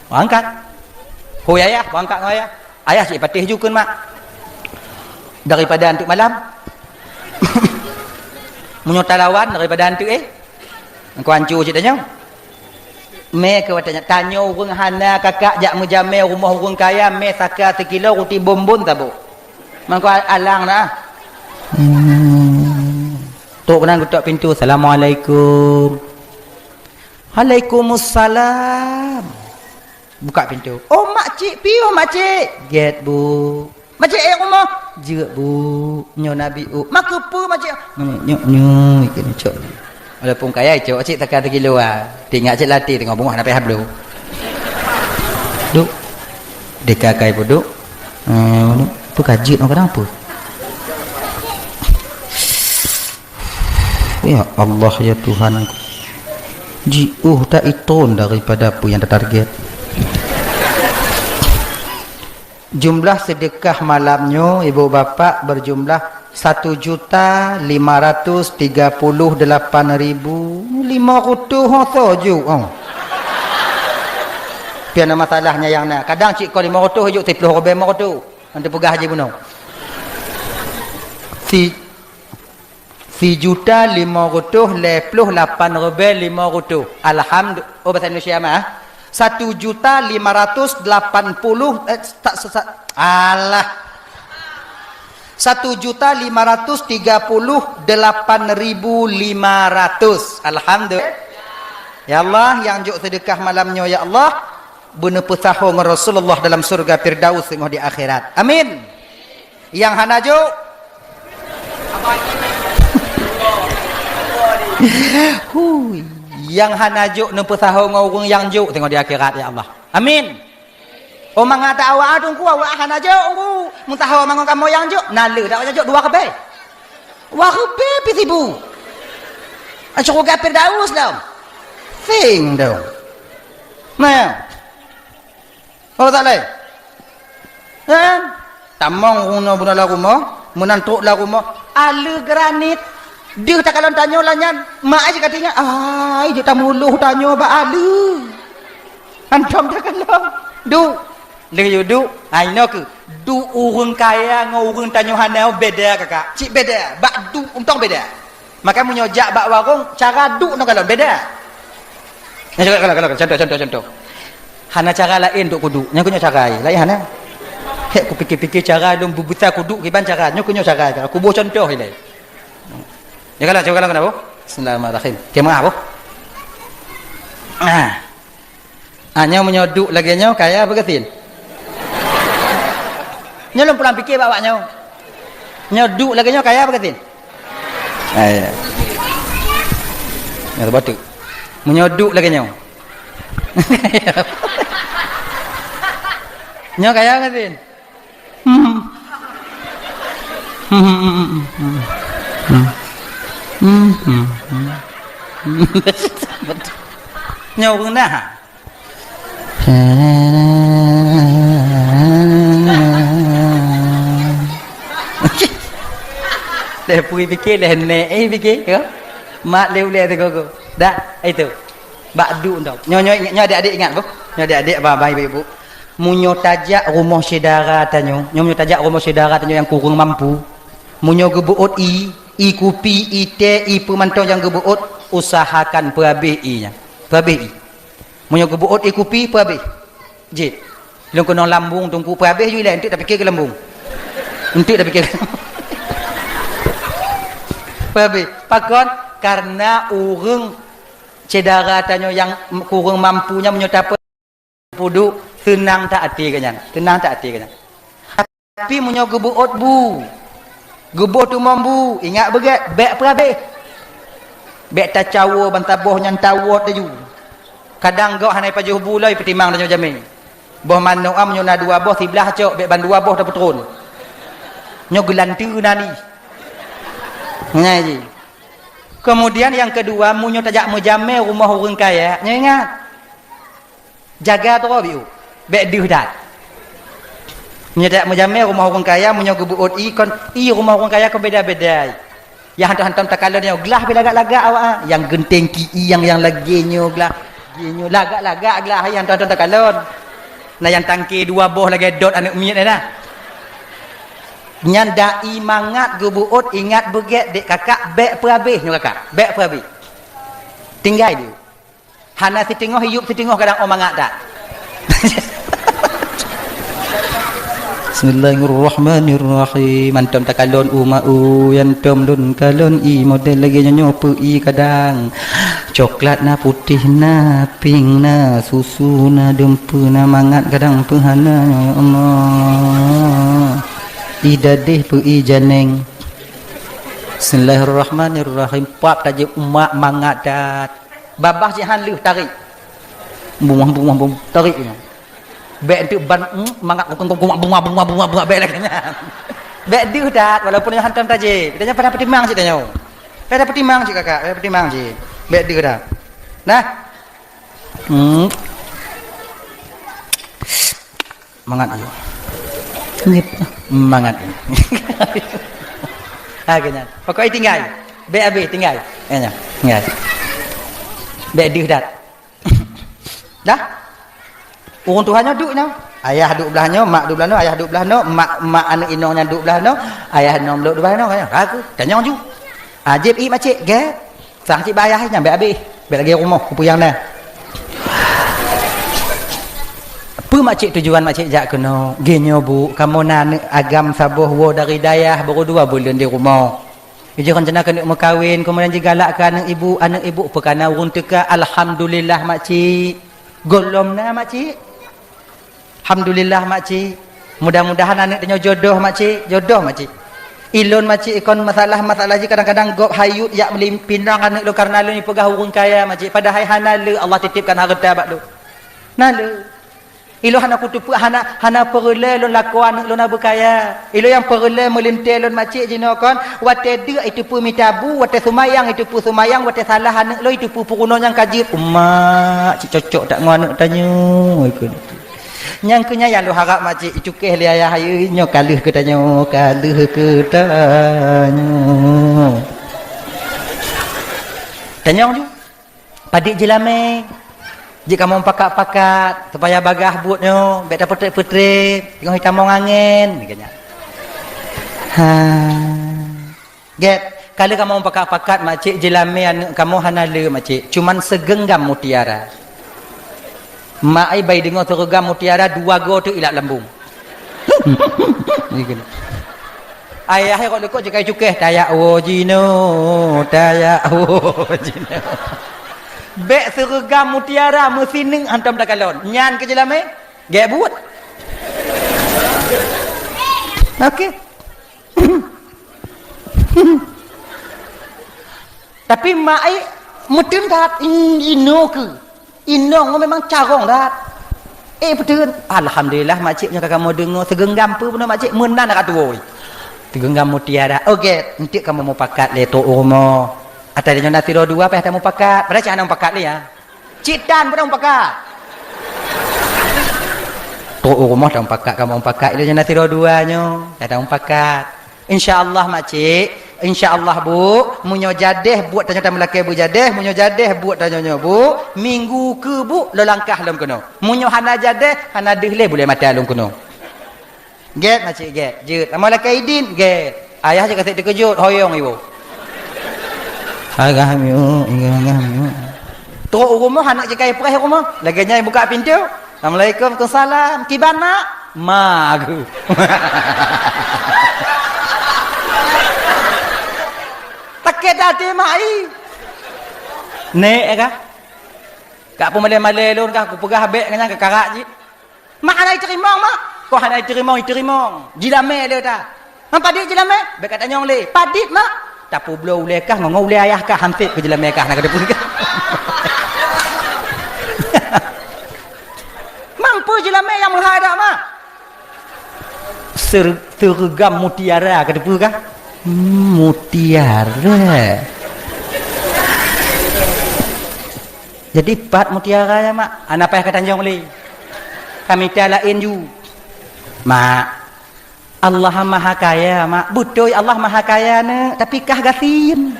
Berangkat. Hôi ayah, berangkat ngon ayah. Ayah cit patéh ju kheun mak. Daripada anteuk malam. Meunyoe talawan daripada anteuk éh. Engkau ancu cit tanyoe. Mé keu watée nyan, tanyoe ureuëng hana kakak jak meujamé rumoh ureuëng kaya, mé saka sikilo ruti bonbon saboh. Mangko alang na. Hmm. Tok keunan geutok pintoe, "Assalamualaikum." "Waalaikumsalam." Buka pintoe. "Oh, makcik, piôh makcik." "Gét, Bu." "Makcik éh rumoh?" "Jeuet, Bu." "Nyoe na bi u." "Makeupeue makcik?" "Nyoe, nyoe, nyoe," ikheun cok. Walaupun kaya cok, cit takah teukilo ah. Teuingat cit latih teungoh beungoh na payah bloe. Duk. Deka kai peuduek. Eh, duk. Peue ka jeuet ngon kadang peue? Ya Allah, ya Tuhanku. Jiôh ta itron daripada apa yang tatarget. Jumlah sedekah malam nyoe, ibu bapak, berjumlah satu juta lima ratus tiga puluh delapan ribu lima ratus. Ho, soe jok, oh. Pian masalahnya yang na. Kadang cit kon lima ratus jok, siplôh ribèe lima ratus. Nanti peugah haji bunoe. Si Sijuta limong reutôh lhèe plôh lapan ribèe limong reutôh. Alhamdu-, oh, bahasa Indonesia mah, ah. Satu juta lima ratus delapan puluh, eh, tak, se-, se-, alah. Satu juta lima ratus tiga puluh delapan ribu lima ratus. Alhamdulillah. Ya Allah, nyang jok sedekah malam nyoe, ya Allah, beuneupeusaho ngon Rasulullah dalam syurga Firdaus teungoh di akhirat. Amin. Nyang hana jok? Hui, nyang hana jok neupeusaho ngon ureuëng nyang jok teungoh di akhirat, ya Allah. Amin. Oh, mangat awak teungku, awak hana jok, teungku. Meusaho mangat kamoe nyang jok, na le dak nyang jok dua ribèe. Dua ribèe pih sibu. Syurga Firdaus dong. Sing dong. Nah. Oh, tak lé. Kan? Tamong runoe bunoe lam rumoh, meunan trok lam rumoh, ale granit. Deuh takalon tanyoe lagèe nyan, mak ai ka teuingat, ai, jeuet tamuluh tanyoe bak ale. Hantom takalon. Duek. Lheueh yue duek, ai, inoe keuh. Duek ureuëng kaya ngon ureuëng tanyoe hana beda, kakak. Cit beda. Bak duek untông beda. Maka meunyoe jak bak warong, cara duek ngon kalon beda. Nah, kalau, kalau, kalau, contoh, contoh, contoh. Hana cara laén untuk kuduek. Nyoe keuh nyoe cara laén hana. Hek kupikir-pikir cara lôn beubisa kuduek kiban cara. Nyoe keuh nyoe cara. Kuboh contoh ilèe. Ya kalau, cuba kalau kenapa? Bismillahirrahmanirrahim. Kiamah apa? Ah. Ah, nyoe meunyoe duek lagèe nyoe, kaya apa gasien? Nyoe lôn pulang pikir bak awak nyoe. Nyoe duek lagèe nyoe, kaya apa gasien? Ah, ya. Nyoe batuk. Meunyoe duek lagèe nyoe. Nyoe kaya apa gasien? Hmm. Nyoe ureuëng na. Lé pui pikir, lé nek, eh, pikir, ya. Mak lé ulèe teuk gogo. Dak, itu. Bak duek tu. Nyoe, nyoe, nyoe adik-adik ingat, Bu. Nyoe adik-adik, abang-abang, ibu-ibu. Meunyoe tajak rumoh syedara tanyoe, nyoe meunyoe tajak rumoh syedara tanyoe nyang kureueng mampu, meunyoe geubeuôt ie, ie kupi, ie teh, ie peue mantong nyang geubeuôt, usahakan peuhabéh ie nyan. Peuhabéh ie. Meunyoe geubeuôt ie kupi, peuhabéh. Jeuet. Lôn keunong lambung teungku, peuhabéh ju ilèe, eunteuk tapike keu lambung. Eunteuk tapike keu lambung. Peuhabéh. Pakon? Karena ureuëng syedara tanyoe nyang kureueng mampu nyan meunyoe tapeu- Peuduek, teunang that até geuh nyan, teunang that até geuh nyan. Tapi meunyoe geubeuôt bu, geuboh tumong bu, ingat beugèt, bèk peuhabéh. Bèk tacawoe ban saboh nyan tawot laju. Kadang gok hana pajoh bu lom, peutimang tanyoe jamé. Boh manok am meunyoe na dua boh, siblah cok, bèk ban dua boh tapeutron. Nyoe geulanteue na ni. Nyan jih. Kemudian nyang keudua, meunyoe tajak meujamé rumoh ureuëng kaya, nyoe ingat. Jaga droe biôh, bèk deuh that. Meunyoe tajak meujamé rumoh ureuëng kaya, meunyoe geubeuôt ie kon, ie rumoh ureuëng kaya kon beda-beda. Nyang hantom-hantom takalon nyoe, glah pih lagak-lagak awak, ah. Nyang geunteng ki ie, nyang, nyang lagèe nyoe glah, lagèe nyoe, lagak-lagak glah, nyang hantom-hantom takalon. Na nyang tangke dua boh lagèe dot aneuk miet na. Nyan dai mangat geubeuôt, ingat beugèt, dek kakak, bèk peuhabéh nyoe kakak, bèk peuhabéh. Tinggai dulu. Hana siteungoh iyup, siteungoh kadang ôn mangat that. Bismillahirrahmanirrahim. Hantom takalon u ma u, hantom lôn kalon ie, model lagèe nyoe nyoe peuie kadang. Coklat na, putéh na, pink na, susu na, dumpeue na, mangat kadang peuhana, ya Allah. Ie dadeh peuie janeng. Bismillahirrahmanirrahim. Pap tajak umat mangat that. Babah jihan lheueh tarék. Bungah, bungah, bungah, tarék nyan. Bèk eunteuk ban, hmm, mangat bungah, bungah, bungah, bungah, bungah, bèk lagèe nyan. Bèk deuh that, walaupun nyoe hantom tajak. Tanyoe pernah peutimang cit tanyoe. Payah tapeutimang cit kakak, payah tapeutimang cit. Bèk deuh dah. Nah. Hmm. Mangat ayue. Mangat ayue. Ha, keu nyan. Pokok jih tinggai. Bèk abéh, tinggai. Ha, nyan. Tinggai. Bèk deuh that. Dah? Ureueng tuha nyoe duek nyoe. Ayah duek blah nyoe, mak duek blah nyoe, ayah duek blah nyoe, mak, mak aneuk inong nyan duek blah nyoe, ayah inong lôn duek blah nyoe, kan? Aku tanyong ju. Ah, jieb ié makcik, gèt. Sang cit bak ayah nyan bèk abéh. Bèk lagèe rumoh, kupeue nyang na. Peue makcik tujuan makcik jak keunoe? Geuh nyoe, Bu, kamoe na aneuk agam saboh woe dari dayah, baru dua buleuen di rumoh. Jih rencana keuneuk meukawen, keumudian jigalak keu aneuk ibu, aneuk ibu peukana ureueng teuka, alhamdulillah makcik. Gohlom na makcik. Alhamdulillah makcik. Mudah-mudahan aneuk tanyoe jodoh makcik, jodoh makcik. Ilôn makcik ikon masalah-masalah jih kadang-kadang gob hayut jak meulimpinang aneuk lôn karena lôn jipeugah ureueng kaya makcik, padahai hana le Allah titipkan hareuta bak lôn. Na le. Ilôn hana kuteupeue, hana, hana peureulèe lôn lakoe aneuk lôn na beukaya. Ilôn nyang peureulèe meulintèe lôn makcik jinoe kon, watèe deuk jiteupeue mita bu, watèe seumayang jiteupeue seumayang, watèe salah aneuk lôn jiteupeue peurunoe nyang ka jeuet. Umak, cit cocok that ngon aneuk tanyoe, ikheun. Nyang keu nyan nyang lôn harap makcik, icukéh lé ayah, ayo nyoe ka lheueh keu tanyoe, ka lheueh keu tanyoe. Tanyong ju. Padit jeulamé, jeuet kamoe pakat-pakat, supaya bagaih buet nyoe, bèk tapeutrép-peutrép, teungoh jitamong angén, geuh nyan. Ha. Gèt, ka lheueh kamoe pakat-pakat, makcik, jeulamé aneuk kamoe hana le, makcik, cuman segenggam mutiara. Mak ai bai deungoe segenggam mutiara, dua goe teuk ilap lambông. Ayah kok leukoh cit ka icukéh, tajak woe jinoe, tajak woe jinoe. Bèk segenggam mutiara meusineuk hantom takalon. Nyan keu jeulamé, gèt buet. Oke. Tapi mak ai meuteun that, in-, inoe keuh. Inong memang carông that. Eh, beutôi. Alhamdulillah, makcik, nyoe ka kamoe deungoe. Segenggam peue bunoe, makcik? Meunan ka tuwoe. Segenggam mutiara. Oke, enteuk kamoe mupakat lé trok u rumoh. Ata nyoe na sidroe dua, payah tamupakat. Padahai cit hana mupakat lé, ya. Cit tan pun mupakat. Trok u rumoh tamupakat, kamoe mupakat. Nyoe na sidroe dua nyoe, payah tamupakat. Insya Allah, makcik. Insya Allah, Bu. Meunyoe jadeh buet tanyoe tameulakèe beujadeh, meunyoe jadeh buet tanyoe nyoe, Bu, minggu keu, Bu, lôn langkah lom keunoe. Meunyoe hana jadeh, hana deuh lé bulèe mata lôn keunoe. Gèt, makcik, gèt. Jeuet. Amoe lakèe idin, gèt. Ayah jih ka sép teukeujot, hoyong iwoe. Agah miuk, agah miuk. Trok u rumoh, aneuk jih ka ipreh u rumoh. Lagèe nyan ibuka pintoe. Assalamualaikum. Waalaikumsalam. Kiban, Mak? Ma geuh. Sakét até mak ai. Nèk kah? Ka peumalèe-malèe lôn kah, kupeugah bèk ngon nyan keukarak jih. Mak hana iteurimong, Mak. Kok hana iteurimong, iteurimong. Jilamé lé ta. Ngon padit jilamé? Bèk katanyong lé. Padit, Mak. Tapeubloe ulèe kah, ngon ulèe ayah kah, hansét keu jilamé kah, na kateupeue kah. Mampu jilamé nyang meuhai dak, Mak? Ser-, seureuga mutiara, kateupeue kah? Hmm, mutiara. Jadi, pat mutiara nyan, Mak? Hana payah katanyong lé. Kamita laén ju. Mak, Allah Maha Kaya, Mak. Beutôi Allah Maha Kaya, Neuk, tapi kah gasien.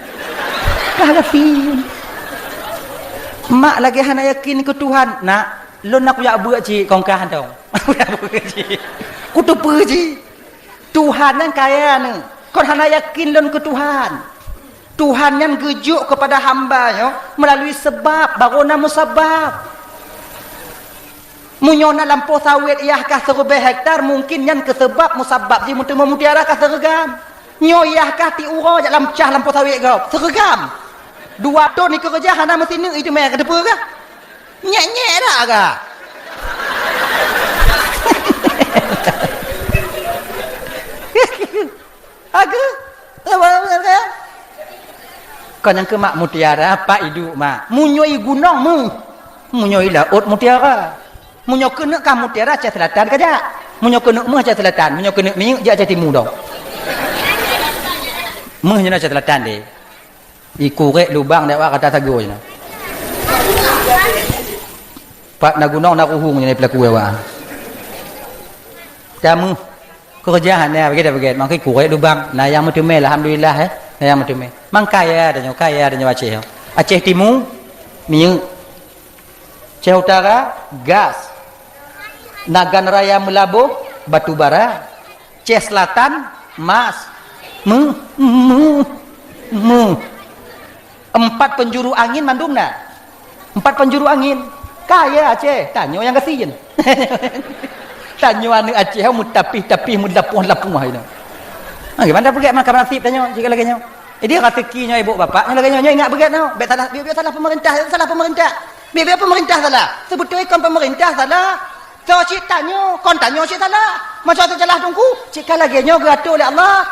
Kah gasien. Mak lagèe hana yakin keu Tuhan. Nak, lôn na kujak beuet cit kong kah hantom. Kujak beuet cit. Kuteupeue cit. Tuhan nyan kaya, Neuk. Kon hana yakin lôn keu Tuhan. Tuhan nyan geujok keupada hamba nyoe meulalui seubab, barô na musabab. Meunyoe na lampôh sawét yah kah siribèe hektar, mungken nyan keu seubab musabab jih meuteumé mutiara kah seureugam. Nyoe yah kah ti uroe jak lam cah lampôh sawét gob, seureugam. Dua thon ikeureuja hana meusineuk iteumé, kateupeue kah? Nyèk-nyèk dak kah? Aku? Kon nyang keu mak mutiara, pat iduek mak. Meunyoe i gunong meuh. Meunyoe i laôt mutiara. Meunyoe keuneuk kah mutiara, Aceh Selatan kajak. Meunyoe keuneuk meuh, Aceh Selatan. Meunyoe keuneuk minyeuk, jak Aceh Timu dong. Meuh nyoe Aceh Selatan deh. Ikurek lubang dak wak kata sagoe nyan. Pat na gunong na ruhueng nyan peulaku awak. Tamu kerja hana bagai dak bagai. Mangkai kurek lubang. Na nyang meuteumé, alhamdulillah, eh. Na nyang meuteumé. Mang kaya tanyoe, kaya tanyoe Aceh. Aceh Timu, minyeuk. Aceh Utara, gas. Nagan Raya Meulaboh, batu bara. Aceh Selatan, mas. Me, me, me. Empat penjuru angin mandum na. Empat penjuru angin. Kaya Aceh, tanyoe nyang gasien. Tanyoe aneuk Aceh meutapih-tapih, meulapoh-lapoh hai nyoe. Ha, gimana peugah maka nasib tanyoe jika lagèe nyoe. Jadi rezeki nyoe ibu bapak nyoe lagèe nyoe, nyoe ingat beugèt nyoe. Bèk salah, bèk, bèk salah pemerintah, salah pemerintah. Bèk, bèk pemerintah salah. Sebetulnya kon pemerintah salah. Soe cit tanyoe, kon tanyoe cit salah. Masa teujeulaih teungku, cit ka lagèe nyoe geuatur lé Allah.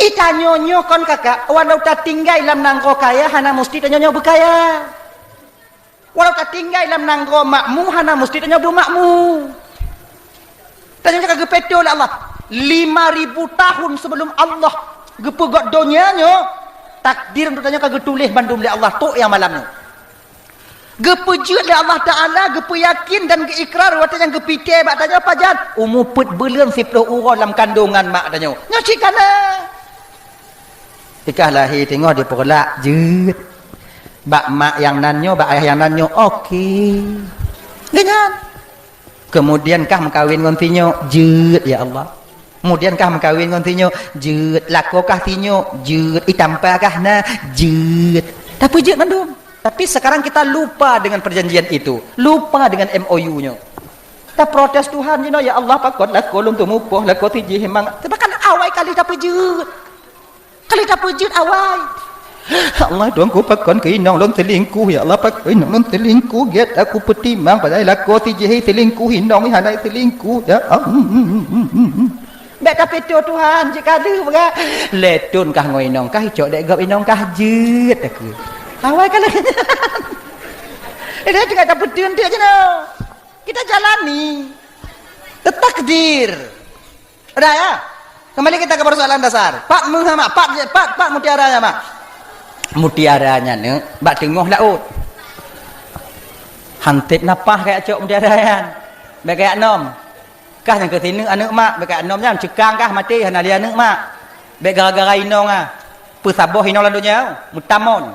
Ih, tanyoe nyoe kon kakak, walau tatinggai lam nanggroe kaya, hana musti tanyoe nyoe beukaya. Walau tatinggai lam nanggroe makmu, hana musti tanyoe beumakmu. Tanyoe nyoe ka geupeutoh lé Allah. Lima ribu tahun sebelum Allah geupeugöt donya nyoe, takdir untuk tanyoe ka geutuléh bandum lé Allah, trok nyang malam nyoe. Geupeujeuet lé Allah Taala, geupeuyakin dan geuikrar watèe nyang geupitè bak tanyoe pajan, umu peuet buleuen siplôh uroe lam kandongan mak tanyoe. Nyoe cit ka na. Tikah lahé teungoh dipeureulat, jeuet. Bak mak nyang nan nyoe, bak ayah nyang nan nyoe, oke. Geuh nyan. Kemudian kah meukawen ngon si nyoe, jeuet, ya Allah. Kemudian kah meukawen ngon si nyoe, jeuet. Lakoe kah si nyoe, jeuet. Itampa kah na, jeuet. Tapeujeuet mandum. Tapi sekarang kita lupa dengan perjanjian itu, lupa dengan M O U nyoe. Taprotes Tuhan jinoe, "Ya Allah, pakon lakoe lôn teumupoh, lakoe si jih memang." Bahkan awai kali tapeujeuet. Kali tapeujeuet awai. "Ya Allah, Tuhanku, pakon keu inong lôn selingkuh. Ya Allah, pakon inong lôn selingkuh. Gèt aku peutimang, padahai lakoe si jih selingkuh, inong hana selingkuh. Ya Allah." Bèk tapeutoh Tuhan, cit ka lheueh beuga. Lhèe thôn kah ngon inong kah, icok dèk gob inong kah jeuet takue. Awai ka lagèe nyan. Ini tinggai tapeuteun teuk jinoe. Kita jalani. Takdir. Ada ya? Kembali kita ke persoalan dasar. Pat meuh mak, pat, pat, pat mutiara nyan mak. Mutiara nyan neuk bak teungoh laôt. Hantét napah kayak cok mutiara nyan. Bèk kayak nom. Kah nyang keu sineuk aneuk mak, bèk kayak nom nyan, ceukang kah maté hana lé aneuk mak. Bèk gara-gara inong ah. Peusaboh inong lam donya, meutamon.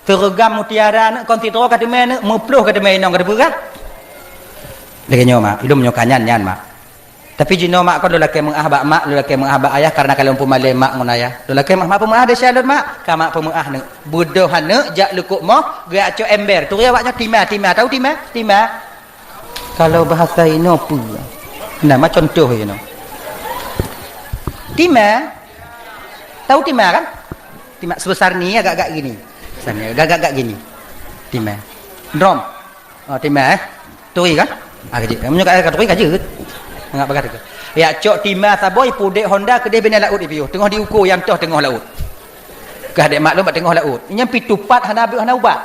Seureugam mutiara neuk kon sidroe ka teumé neuk, meuploh ka teumé inong ka teupeugah. Lagèe nyoe mak, ilôn nyoe ka nyan nyan mak. Tapi jinoe mak kon lôn lakèe meu'ah bak mak, lôn lakèe meu'ah bak ayah karena ka lôn peumalèe mak ngon ayah. Lôn lakèe mak, mak peumeu'ah desya lôn mak, ka mak peumeu'ah neuk. Beudôh aneuk jak leukok moh, geujak cok ember. Turi awak nyoe tima, tima, tau tima? Tima. Kalau bahasa inoe peue? Nama contoh inoe? Tima. Tahu tima kan? Tima sebesar ni agak-agak gini. Besar ni agak-agak gini. Tima. Drum. Oh, tima eh. Turi kan? Ah, kajik. Meunyoe ka turi kajik. Ngap bagat ke? Ya, cok tima saboh ipudek honda keudeh binéh laôt ipiôh. Teungoh diuko nyang toh teungoh laôt. Kah dek maklum bak teungoh laôt. Nyan pi tupat hana beuh hana ubat.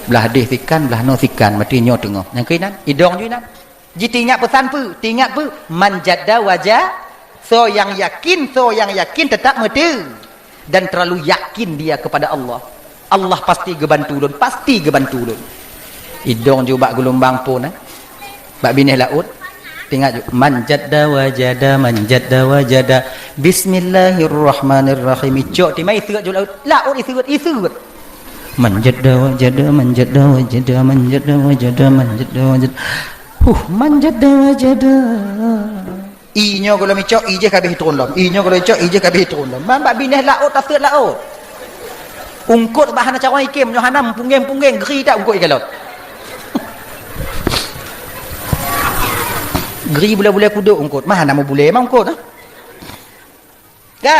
Blah deh sikan, blah noe sikan, mati nyoe teungoh. Nyang keuinan, idong ju inan. Ji teuingat peusan peue? Teuingat peue? Man jadda waja, soe nyang yakin, soe nyang yakin teutap meuteu. Dan terlalu yakin dia kepada Allah. Allah pasti geubantu lôn, pasti geubantu lôn. Idong ju bak geulumbang phon, eh. Bak binéh laôt. Teuingat ju, man jadda wajada, man jadda wajada. Bismillahirrahmanirrahim. Icok timai iseuet ju laôt. Laôt iseuet, iseuet. Man jadda wajada, man jadda wajada, man jadda wajada, man jadda wajada. Huh, man jadda wajada. I nyoe gohlom icok, i jih ka abéh turun lom. I nyoe gohlom icok, i jih ka abéh turun lom. Man bak binéh laôt, taseuet laôt. Ungkot bah hana carông ikem, nyoe hana meupunggeng-punggeng, gri that ungkot ikalon. Gri bulèe-bulèe kudok ungkot. Mah hana meubulèe mah ungkot, ha? Ka.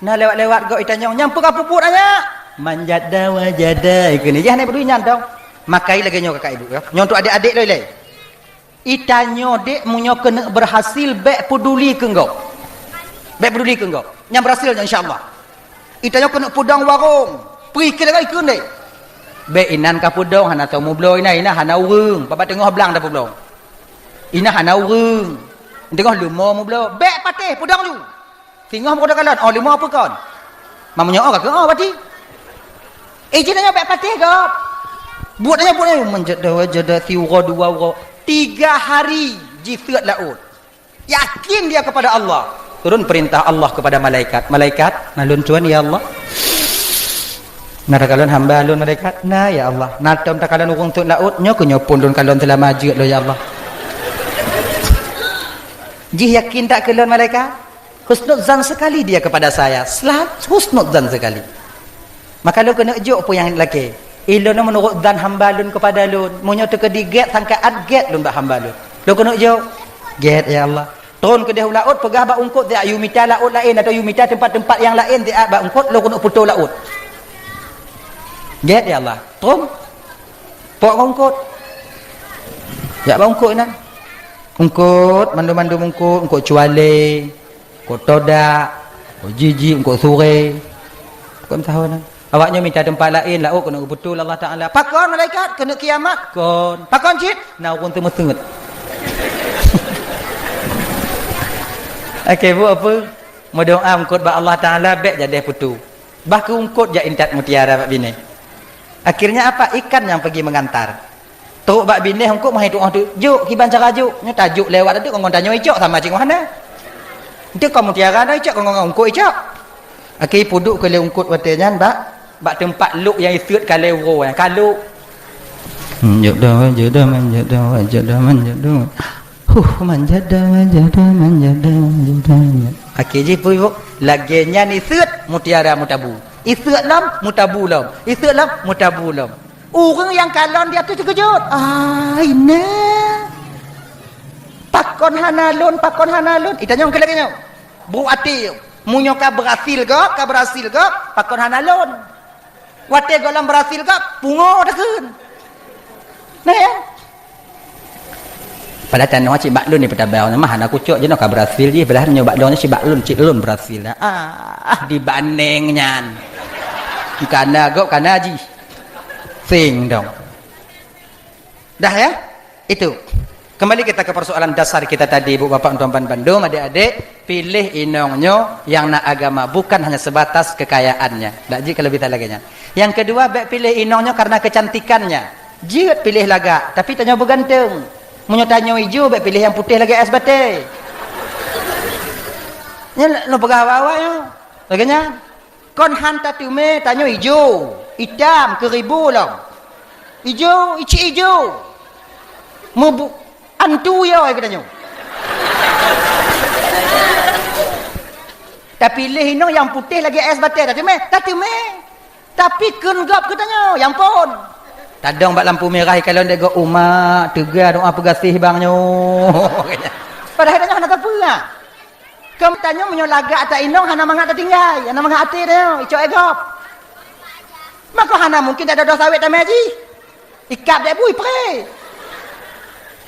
Nah, lewat-lewat gok itanyong, nyang peugah puput nyan. Man jadda wajada, ikeu ni. Jah ni peduli nyan tong. Makai lagèe nyoe kakak ibu, ya. Nyoe untuk adek-adek loi lé. Itanyoe dek meunyoe keuneuk berhasil, bèk peduli keu gok. Bèk peduli keu gok. Nyang berhasil nyoe insya Allah. Itanyoe keuneuk peudong warong. Peue keu lagèe ikeu ni. Bèk inan ka peudong, hana soe meubloe inan, inan hana ureueng. Bak teungoh blang tapeubloe. Inan hana ureueng. Teungoh leumo meubloe. Bèk patéh, peudong ju. Singoh meukeudeh kalon, oh, leumo peue kon? Meunyoe ka keuh, oh, berarti. Eh, jih tanyoe bèk patéh gob. Buet tanyoe, buet tanyoe, meujodoh, jodoh, siuroe, dua uroe. Tiga hari jiseuet laôt. Yakin dia kepada Allah. Turun perintah Allah kepada malaikat. "Malaikat, na lôn tuan, ya Allah. Na takalon hamba lôn, malaikat. Na, ya Allah. Na tom takalon ureueng seuet laôt. Nyoe keuh nyoe phon lôn kalon seulama jeuet lôn, ya Allah." Jih yakin that keu lôn, malaikat? Husnudzan sekali dia kepada saya. Sel-, husnudzan sekali. Maka lôn keuneuk jok peue nyang lakèe. Ilôn meunurot zan hamba lôn kepada lôn. Meunyoe teukeudi gèt, sangka 'at gèt lôn bak hamba lôn. Lôn keuneuk jok. Gèt, ya Allah. Tron keudeh u laôt, peugah bak eungkôt, "Siat yue mita laôt laén, atau yue mita teumpat-teumpat nyang laén siat bak eungkôt, lôn keuneuk putôh laôt." Gèt, ya Allah. Tron. Pok ngon eungkôt. Jak bak eungkôt nyan. Eungkôt, mandum-mandum eungkôt, eungkôt cualé, eungkôt todak, eungkôt jijik, eungkôt suré. Kon tahu nyan. Awaknyoe mita teumpat laén, laôt keuneuk geuputôh lé Allah Taala. Pakon malaikat? Keuneuk kiamat? Kon. Pakon cit? Na ureueng teumeuteut. Oke, buet apa? Meudoa eungkôt bak Allah Taala, bèk jadeh putôh. Bah keu eungkôt jak intat mutiara bak binéh. Akhirnya apa? Ikan yang pergi mengantar. Trok bak binéh eungkôt meuhai tu'oh teuk jok, kiban cara jok. Nyoe tajok lewat teuk ngon tanyoe icok sama cit ngon hana. Enti kon mutiara na icok, kon ngon eungkôt icok. Akhé peuduek keu lé eungkôt watèe nyan bak, bak teumpat lok nyang iseuet ka lhèe uroe nyan, ka lok. Hmm, jodoh, jodoh, man jodoh, jodoh, man jodoh. Huh, man jodoh, man jodoh, man jodoh, man jodoh. Akhé jih peue, Bu? Lagèe nyan iseuet mutiara meutabu. Iseuet lom, meutabu lom. Iseuet lom, meutabu lom. Ureueng nyang kalon di ateueh teukeujot. "Ai, nè. Pakon hana lôn, pakon hana lôn?" Itanyong keu lagèe nyoe. Bru até, meunyoe ka berhasil gob, ka berhasil gob, pakon hana lôn? Watèe gohlom berhasil gob, pungo takheun. Nah, ya. Padahai tanoh cit bak lôn di peutabang, mah hana kucok jinoe ka berhasil jih, padahai meunyoe bak lôn cit bak lôn, cit lôn berhasil. Ah, ah, dibandeng nyan. Kana gob, kana jih. Sing dong. Dah ya? Itu. Kembali kita ke persoalan dasar kita tadi, Ibu Bapak, Tuan-tuan bandum, adik-adik, pilih inong nyoe yang na agama, bukan hanya sebatas kekayaannya. Dak jih kalau bisa lagèe nyan. Yang kedua, bèk pilih inong nyoe karena kecantikannya. Jeuet pilih lagak, tapi tanyoe beuganteung. Meunyoe tanyoe ijo, bèk pilih nyang putéh lagèe ès batèe. Nyan lôn peugah awak-awak nyoe. Lagèe nyan. Kon han tateumé tanyoe ijo, itam, keuribu lom. Ijo, icik ijo. Meubu-, antu yo ai geutanyoe. Tapiléh inong nyang putéh lagèe ès batèe, tateumé, tateumé. Tapi kheun gob keu tanyoe, ya ampôn. Tadong bak lampu mirah ikalon dèk gob, "Umak, teuga doa peugaséh bang nyoe." Padahai tanyoe hana tapeue, ha. Keu tanyoe meunyoe lagak ata inong hana mangat tatinggai, hana mangat até tanyoe, icok e gob. Mako hana mungken tadodoh sawét tamè jih. Ikab dèk bui pré.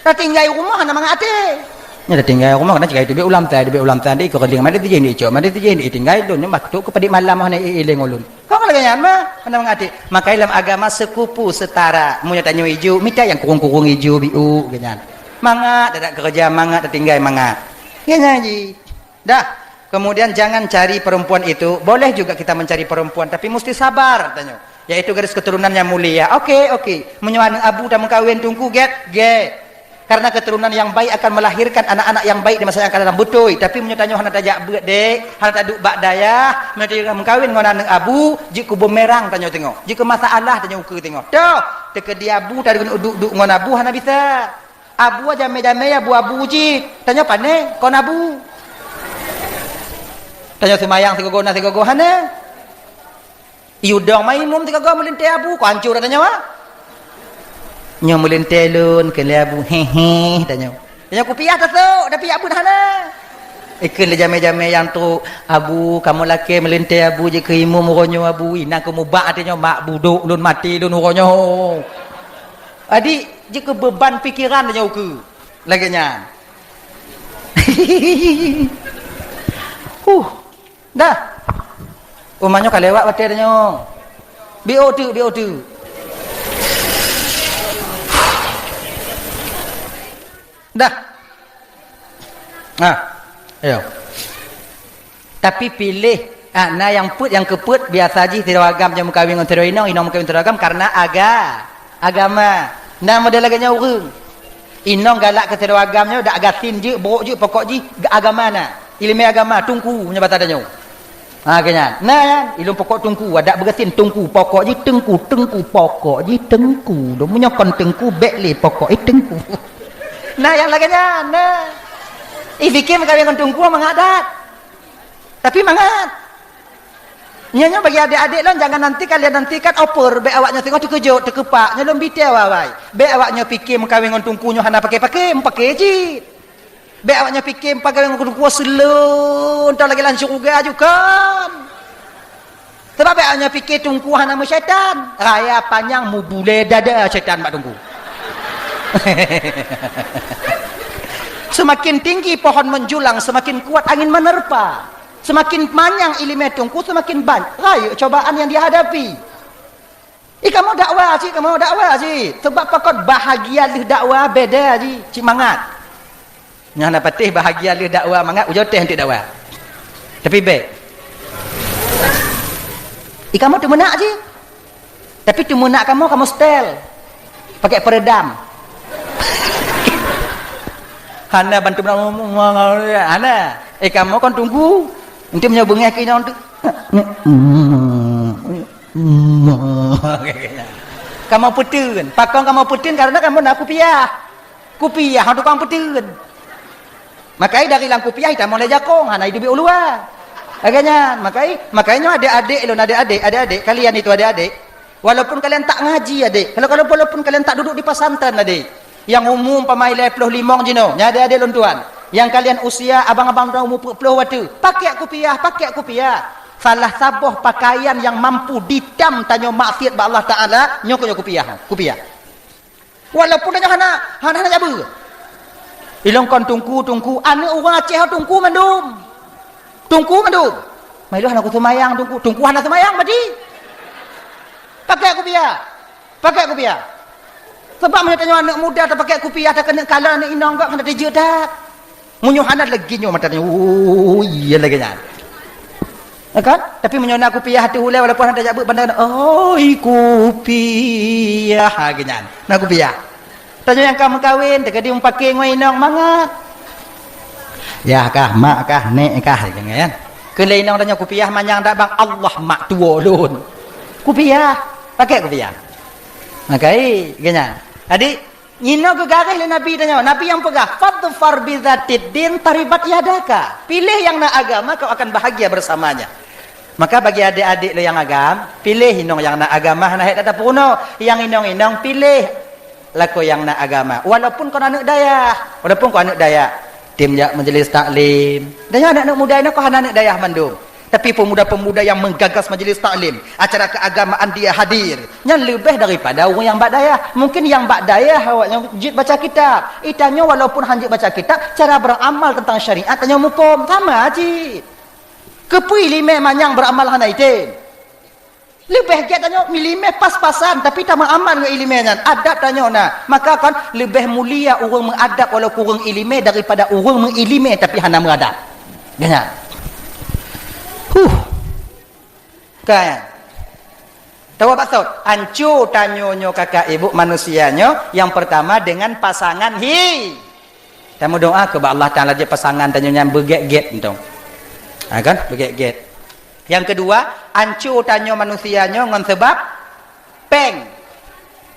Tatinggai rumoh hana mangat até. Nyoe tatinggai rumoh kana cigai teubiet ulam tai, teubiet ulam tai, di keureuling mari tijih di icok, mari tijih di tinggai lôn nyoe bah tuk keu padit malam hana iéléng ulôn. Kon lagèe nyan mah, hana mangat até. Makai lam agama sekupu setara. Meunyoe tanyoe ijo, mita nyang kurung-kurung ijo biuk geuh nyan. Mangat, tadak keureuja mangat, tatinggai mangat. Geuh nyan jih. Dah. Kemudian jangan cari perempuan itu. Boleh juga kita mencari perempuan, tapi mesti sabar, tanyoe. Yaitu garis keturunan yang mulia. Oke, oke. Meunyoe aneuk abu tameukawen teungku, gèt, gèt. Karena keturunan yang baik akan melahirkan anak-anak yang baik di masa yang akan datang. Beutôi. Tapi meunyoe tanyoe hana tajak beuet dek, hana taduek bak dayah, meunyoe tanyoe meukawen ngon aneuk abu, jeuet keu bumerang tanyoe teungoh. Jeuet keu masalah tanyoe ukeue teungoh. Toh, teukeudi abu taduek duek ngon abu hana bisa. Abu jamé-jamé abu-abu jih. Tanyoe pané kon abu. Tanyoe seumayang sigogo na sigogo hana. Ié udong maimum sigogo meulintèe abu, kok hancô tanyoe, ah. Nyoe meulintèe lôn keu lé abu, hehe, tanyoe. Tanyoe kupiah tasok, tapi abu hana. Ikheun lé jamé-jamé nyang trok, "Abu, kamoe lakèe meulintèe abu jeuet keu imum uroe nyoe abu." Inan keu mubak até nyoe, "Mak budok lôn maté lôn uroe nyoe." Adik, jeuet keu beuban pikeran tanyoe ukeue. Lagèe nyan. Huh. Dah. Uma nyoe ka lewat watèe tanyoe. Biôh teuk, biôh teuk. Dah. Nah, ayo. Tapi piléh Ah, na nyang peuet, nyang keupeuet, biasa jih sidroe agam nyang meukawen ngon sidroe inong, inong meukawen sidroe agam karena aga-, agama. Na model lagèe nyoe ureueng. Inong galak keu sidroe agam nyoe, dak gasien jeuet, brok jeuet, pokok jih ga-, agama na. Ileumèe agama, teungku, meunyoe basa tanyoe. Ha, keu nyan. Na nyan, ilôn pokok teungku, adak beugasien teungku, pokok jih teungku, teungku, pokok jih teungku. Dong meunyoe kon teungku, bèk lé pokok, eh, teungku. Na nyang lagèe nyan, na. Ih, pike meukawen ngon teungku mangat that. Tapi mangat. Nyoe, nyoe bagi adék-adék lôn, jangan nanti kalian nantikan over, bèk awak nyoe singoh teukeujot, teukeupak. Nyoe lôn bi teu awai-awai. Bèk awak nyoe pike meukawen ngon teungku nyoe hana pake-pake, meupaké cit. Bèk awak nyoe pike meukawen ngon teungku seuleueng, teuh lagèe lam syeuruga aju kon. Sabab bèk awak nyoe pike teungku hana meusyaitan. Raya panyang mubulèe dada syaitan bak teungku. Seumaken tinggi pohon menjulang, seumaken kuat angin menerpa. Seumaken manyang ileumèe teungku, seumaken ban-, rayeuk cobaan nyang jihadapi. Ih, kamoe dakwa cit, kamoe dakwa cit. Sabab pakon bahagia lheueh dakwa beda cit, cit mangat. Nyan na patéh bahagia lheueh dakwa mangat, ujoe teh eunteuk dakwa. Tapi bèk. Ih, kamoe teumeunak cit. Tapi teumeunak kamoe, kamoe setel. Pakai peredam. Hana bantu meunang, hana. Eh, kamoe kon teungku. Eunteuk meunyoe beungèh keu inong tu. Kamoe peuteun. Pakon kamoe peuteun? Karena kamoe na kupiah. Kupiah, tukang peuteun. Makai dari lam kupiah itamong lé jakong, hana iduek u luwa. Lagèe nyan, makai, makai nyoe adék-adék lôn, adék-adék, adék-adék, kalian itu adék-adék. Walaupun kalian tak ngaji, adék. Kalau, kalau walaupun kalian tak duduk di pesantren, adék. Nyang umu umpama lhèe ploh limong jinoe, nyan adék-adék lôn tuan. Nyang kalian usia abang-abang droe umu peuet ploh watèe, pakai kupiah, pakai kupiah. Salah saboh pakaian nyang mampu ditam tanyoe maksiat bak Allah Taala, nyoe keuh nyoe kupiah, kupiah. Walaupun tanyoe hana, hana, hana jabeue. Ilôn kon teungku, teungku, aneuk ureueng Aceh teungku mandum. Teungku mandum. Mai lôn hana kuseumayang teungku, teungku hana seumayang berarti. Pakai kupiah. Pakai kupiah. Sabab meunyoe tanyoe aneuk muda tapakai kupiah, takeuneuk kalon aneuk inong, gak hana teujeuet that. Meunyoe hana lagèe nyoe mata nyoe, oh, iya lagèe nyan. Ya kan? Tapi meunyoe na kupiah ateueh ulèe, walaupun hana tajak beuet banda, oi kupiah, ha, lagèe nyan. Na kupiah. Tanyoe nyang ka meukawen, teukeudi meupaké ngon inong mangat. Yah kah, mak kah, nèk kah, lagèe nyan. Keu lé inong tanyoe kupiah manyang dak bang, Allah mak tuwo lôn. Kupiah, pakai kupiah. Makai, lagèe nyan. Jadi, Inoe geugaréh lé Nabi tanyoe. Nabi nyang peugah, "Fadfar bizatid din taribat yadaka." Piléh nyang na agama, kau akan bahagia bersamanya. Maka bagi adék-adék lôn nyang agam, piléh inong nyang na agama, hana hék that tapeurunoe. Nyang inong-inong piléh lakoe nyang na agama. Walaupun kon aneuk dayah, walaupun kon aneuk dayah, tem jak majlis taklim. Dan nyan aneuk-aneuk muda inoe kon hana aneuk dayah mandum. Tapi pemuda-pemuda yang menggagas majelis taklim, acara keagamaan dia hadir, nyan leubeh daripada ureueng nyang bak dayah. Mungkin nyang bak dayah awaknyan jeuet baca kitab. Itanyoe walaupun han jeuet baca kitab, cara beramal tentang syariat tanyoe muphom. Sama cit. Keupeue iéleumé manyang beramal hana item? Leubeh gét tanyoe iéleumé pas-pasan, tapi tameuamal ngon iéleumé nyan. Adab tanyoe na. Maka kan leubeh mulia ureueng meuadab walaupun ureueng iéleumé daripada ureueng meuiéleumé tapi hana meuadab. Ganyan. Huh. Kan? Tawa baksot, anco tanyoe nyoe kakak ibu manusia nyoe, yang pertama dengan pasangan hi. Tameudoa keu bak Allah Taala jeuet pasangan tanyoe nyan beugét-gét entong. Ha kan? Beugét-gét. Yang kedua, anco tanyoe manusia nyoe ngon sebab péng.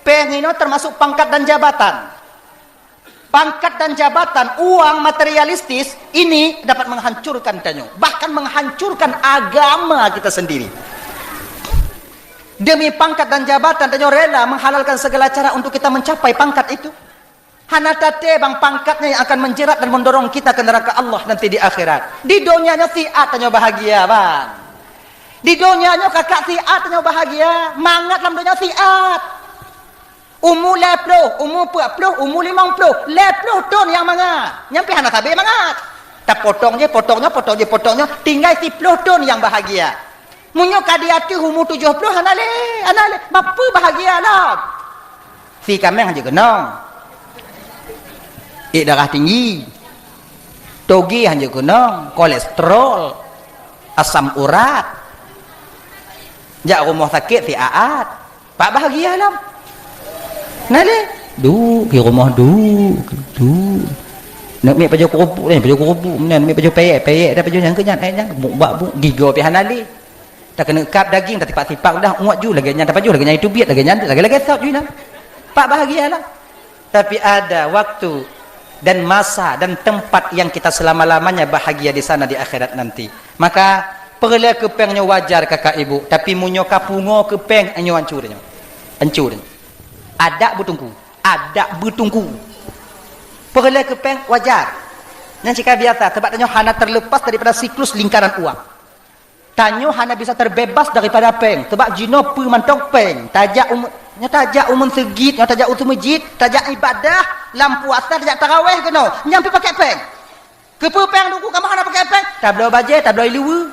Péng inoe termasuk pangkat dan jabatan. Pangkat dan jabatan, uang materialistis ini dapat menghancurkan tanyoe, bahkan menghancurkan agama kita sendiri. Demi pangkat dan jabatan, tanyoe rela menghalalkan segala cara untuk kita mencapai pangkat itu. Hana taté bang pangkat nyan yang akan menjerat dan mendorong kita ke neraka Allah nanti di akhirat. Di donya nyoe siat tanyoe bahagia, bang. Di donya nyoe kakak siat tanyoe bahagia, mangat lam donya siat. Umu lhèe ploh, umu peuet ploh, umu limong ploh, lhèe ploh thon nyang mangat. Nyan pih hana sabé mangat. Tapotong jih, potong nyoe, potong jih, potong nyoe, tinggai siploh thon nyang bahagia. Meunyoe ka di ateueh umu tujoh ploh, hana lé, hana lé. Bapeue bahagia lom? Si kaméng hanjeuet keunong. Ék darah tinggi. Toge hanjeuet keunong, kolesterol. Asam urat. Jak rumoh sakét siat-at. Pak bahagia lom. Nah lé, duek di rumoh, duek, duek. Neuk miet pajoh keurupuk, eh, pajoh keurupuk, meunan miet pajoh pèyek, pèyek dah pajoh nyan keu nyan, eh, nyan, buk bak buk, gigoe pih hana lé. Takeuneuk kab daging, tasipak-sipak udah, uet ju lagèe nyan, tapajoh lagèe nyan, itu biet lagèe nyan, lagèe-lagèe sot ju nyan. Pak bahagia lah. Tapi ada waktu dan masa dan tempat yang kita selama-lamanya bahagia di sana di akhirat nanti. Maka, peureulèe keu pèng nyoe wajar kakak ibu, tapi meunyoe ka pungo keu pèng, nyoe ancu nyoe. Ancu nyoe. Adak beutungku. Adak beutungku. Peureulèe keu pèng wajar. Nyan cit ka biasa, sebab tanyoe hana terlepas daripada siklus lingkaran uang. Tanyoe hana bisa terbebas daripada pèng, sebab jinoe peue mantong pèng. Tajak u-, nyoe tajak u meuseujid, nyoe tajak u meuseujid, tajak ibadah, lam puasa tajak taraweh keunoe, nyan pih pakèk pèng. Keupeue pèng Teungku, kamoe hana pakèk pèng? Tabloe bajèe, tabloe ileue.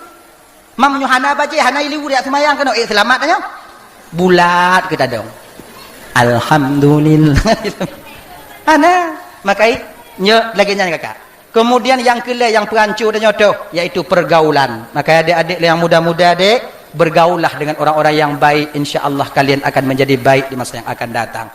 Meunyoe hana bajèe, hana ileue, jak seumayang keunoe, ék seulamat tanyoe? Bulat keu tadong. Alhamdulillah. Hana. Maka nyoe lagèe nyan kakak. Kemudian nyang keulhèe nyang peuhanco tanyoe toh, yaitu pergaulan. Maka adik-adik nyang muda-muda dek, bergaullah dengan orang-orang yang baik, insya Allah kalian akan menjadi baik di masa yang akan datang.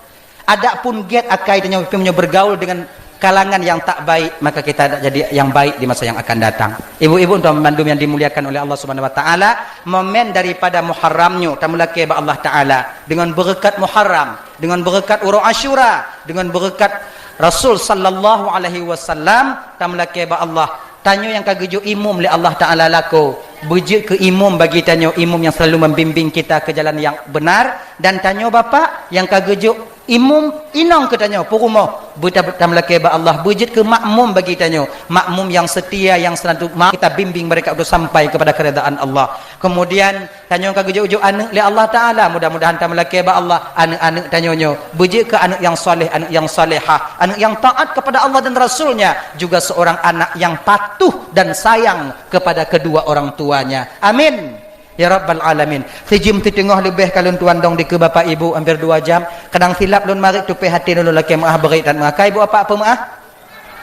Adapun gèt akai tanyoe, meunyoe bergaul dengan kalangan yang tak baik, maka kita tak jadi yang baik di masa yang akan datang. Ibu-ibu dan bandum yang dimuliakan oleh Allah Subhanahu wa taala, momen daripada Muharram nyoe tameulakèe bak Allah Taala dengan berkat Muharram, dengan berkat uroe Asyura, dengan berkat Rasul sallallahu alaihi wasallam, tameulakèe bak Allah. Tanyoe nyang ka geujok imum lé Allah Taala lakoe, beujeuet keu imum bagi tanyoe, imum yang selalu membimbing kita ke jalan yang benar, dan tanyoe bapak nyang ka geujok imum inong keu tanyoe, peurumoh, beuta-, tameulakèe bak Allah, beujeuet keu makmum bagi tanyoe, makmum yang setia, yang selalu ma-, kita bimbing mereka untuk sampai kepada keridaan Allah. Kemudian, tanyoe ka geujok-jok aneuk lé Allah Taala, mudah-mudahan tameulakèe bak Allah, aneuk-aneuk tanyoe nyoe beujeuet keu aneuk yang saleh, aneuk yang salehah, aneuk yang taat kepada Allah dan Rasul-Nya, juga seorang anak yang patuh dan sayang kepada kedua orang tuanya. Amin. Ya Rabbal Alamin. Sijeuem siteungoh leubeh ka lôn tuan dong dikeue bapak ibu, hampir dua jam. Kadang silap lôn marit tupéh até lôn lakèe meu'ah beurit dan meu'ah. Ka ibu apak peumeu'ah?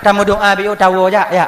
Tameudoa biôh tawoe jak, ya.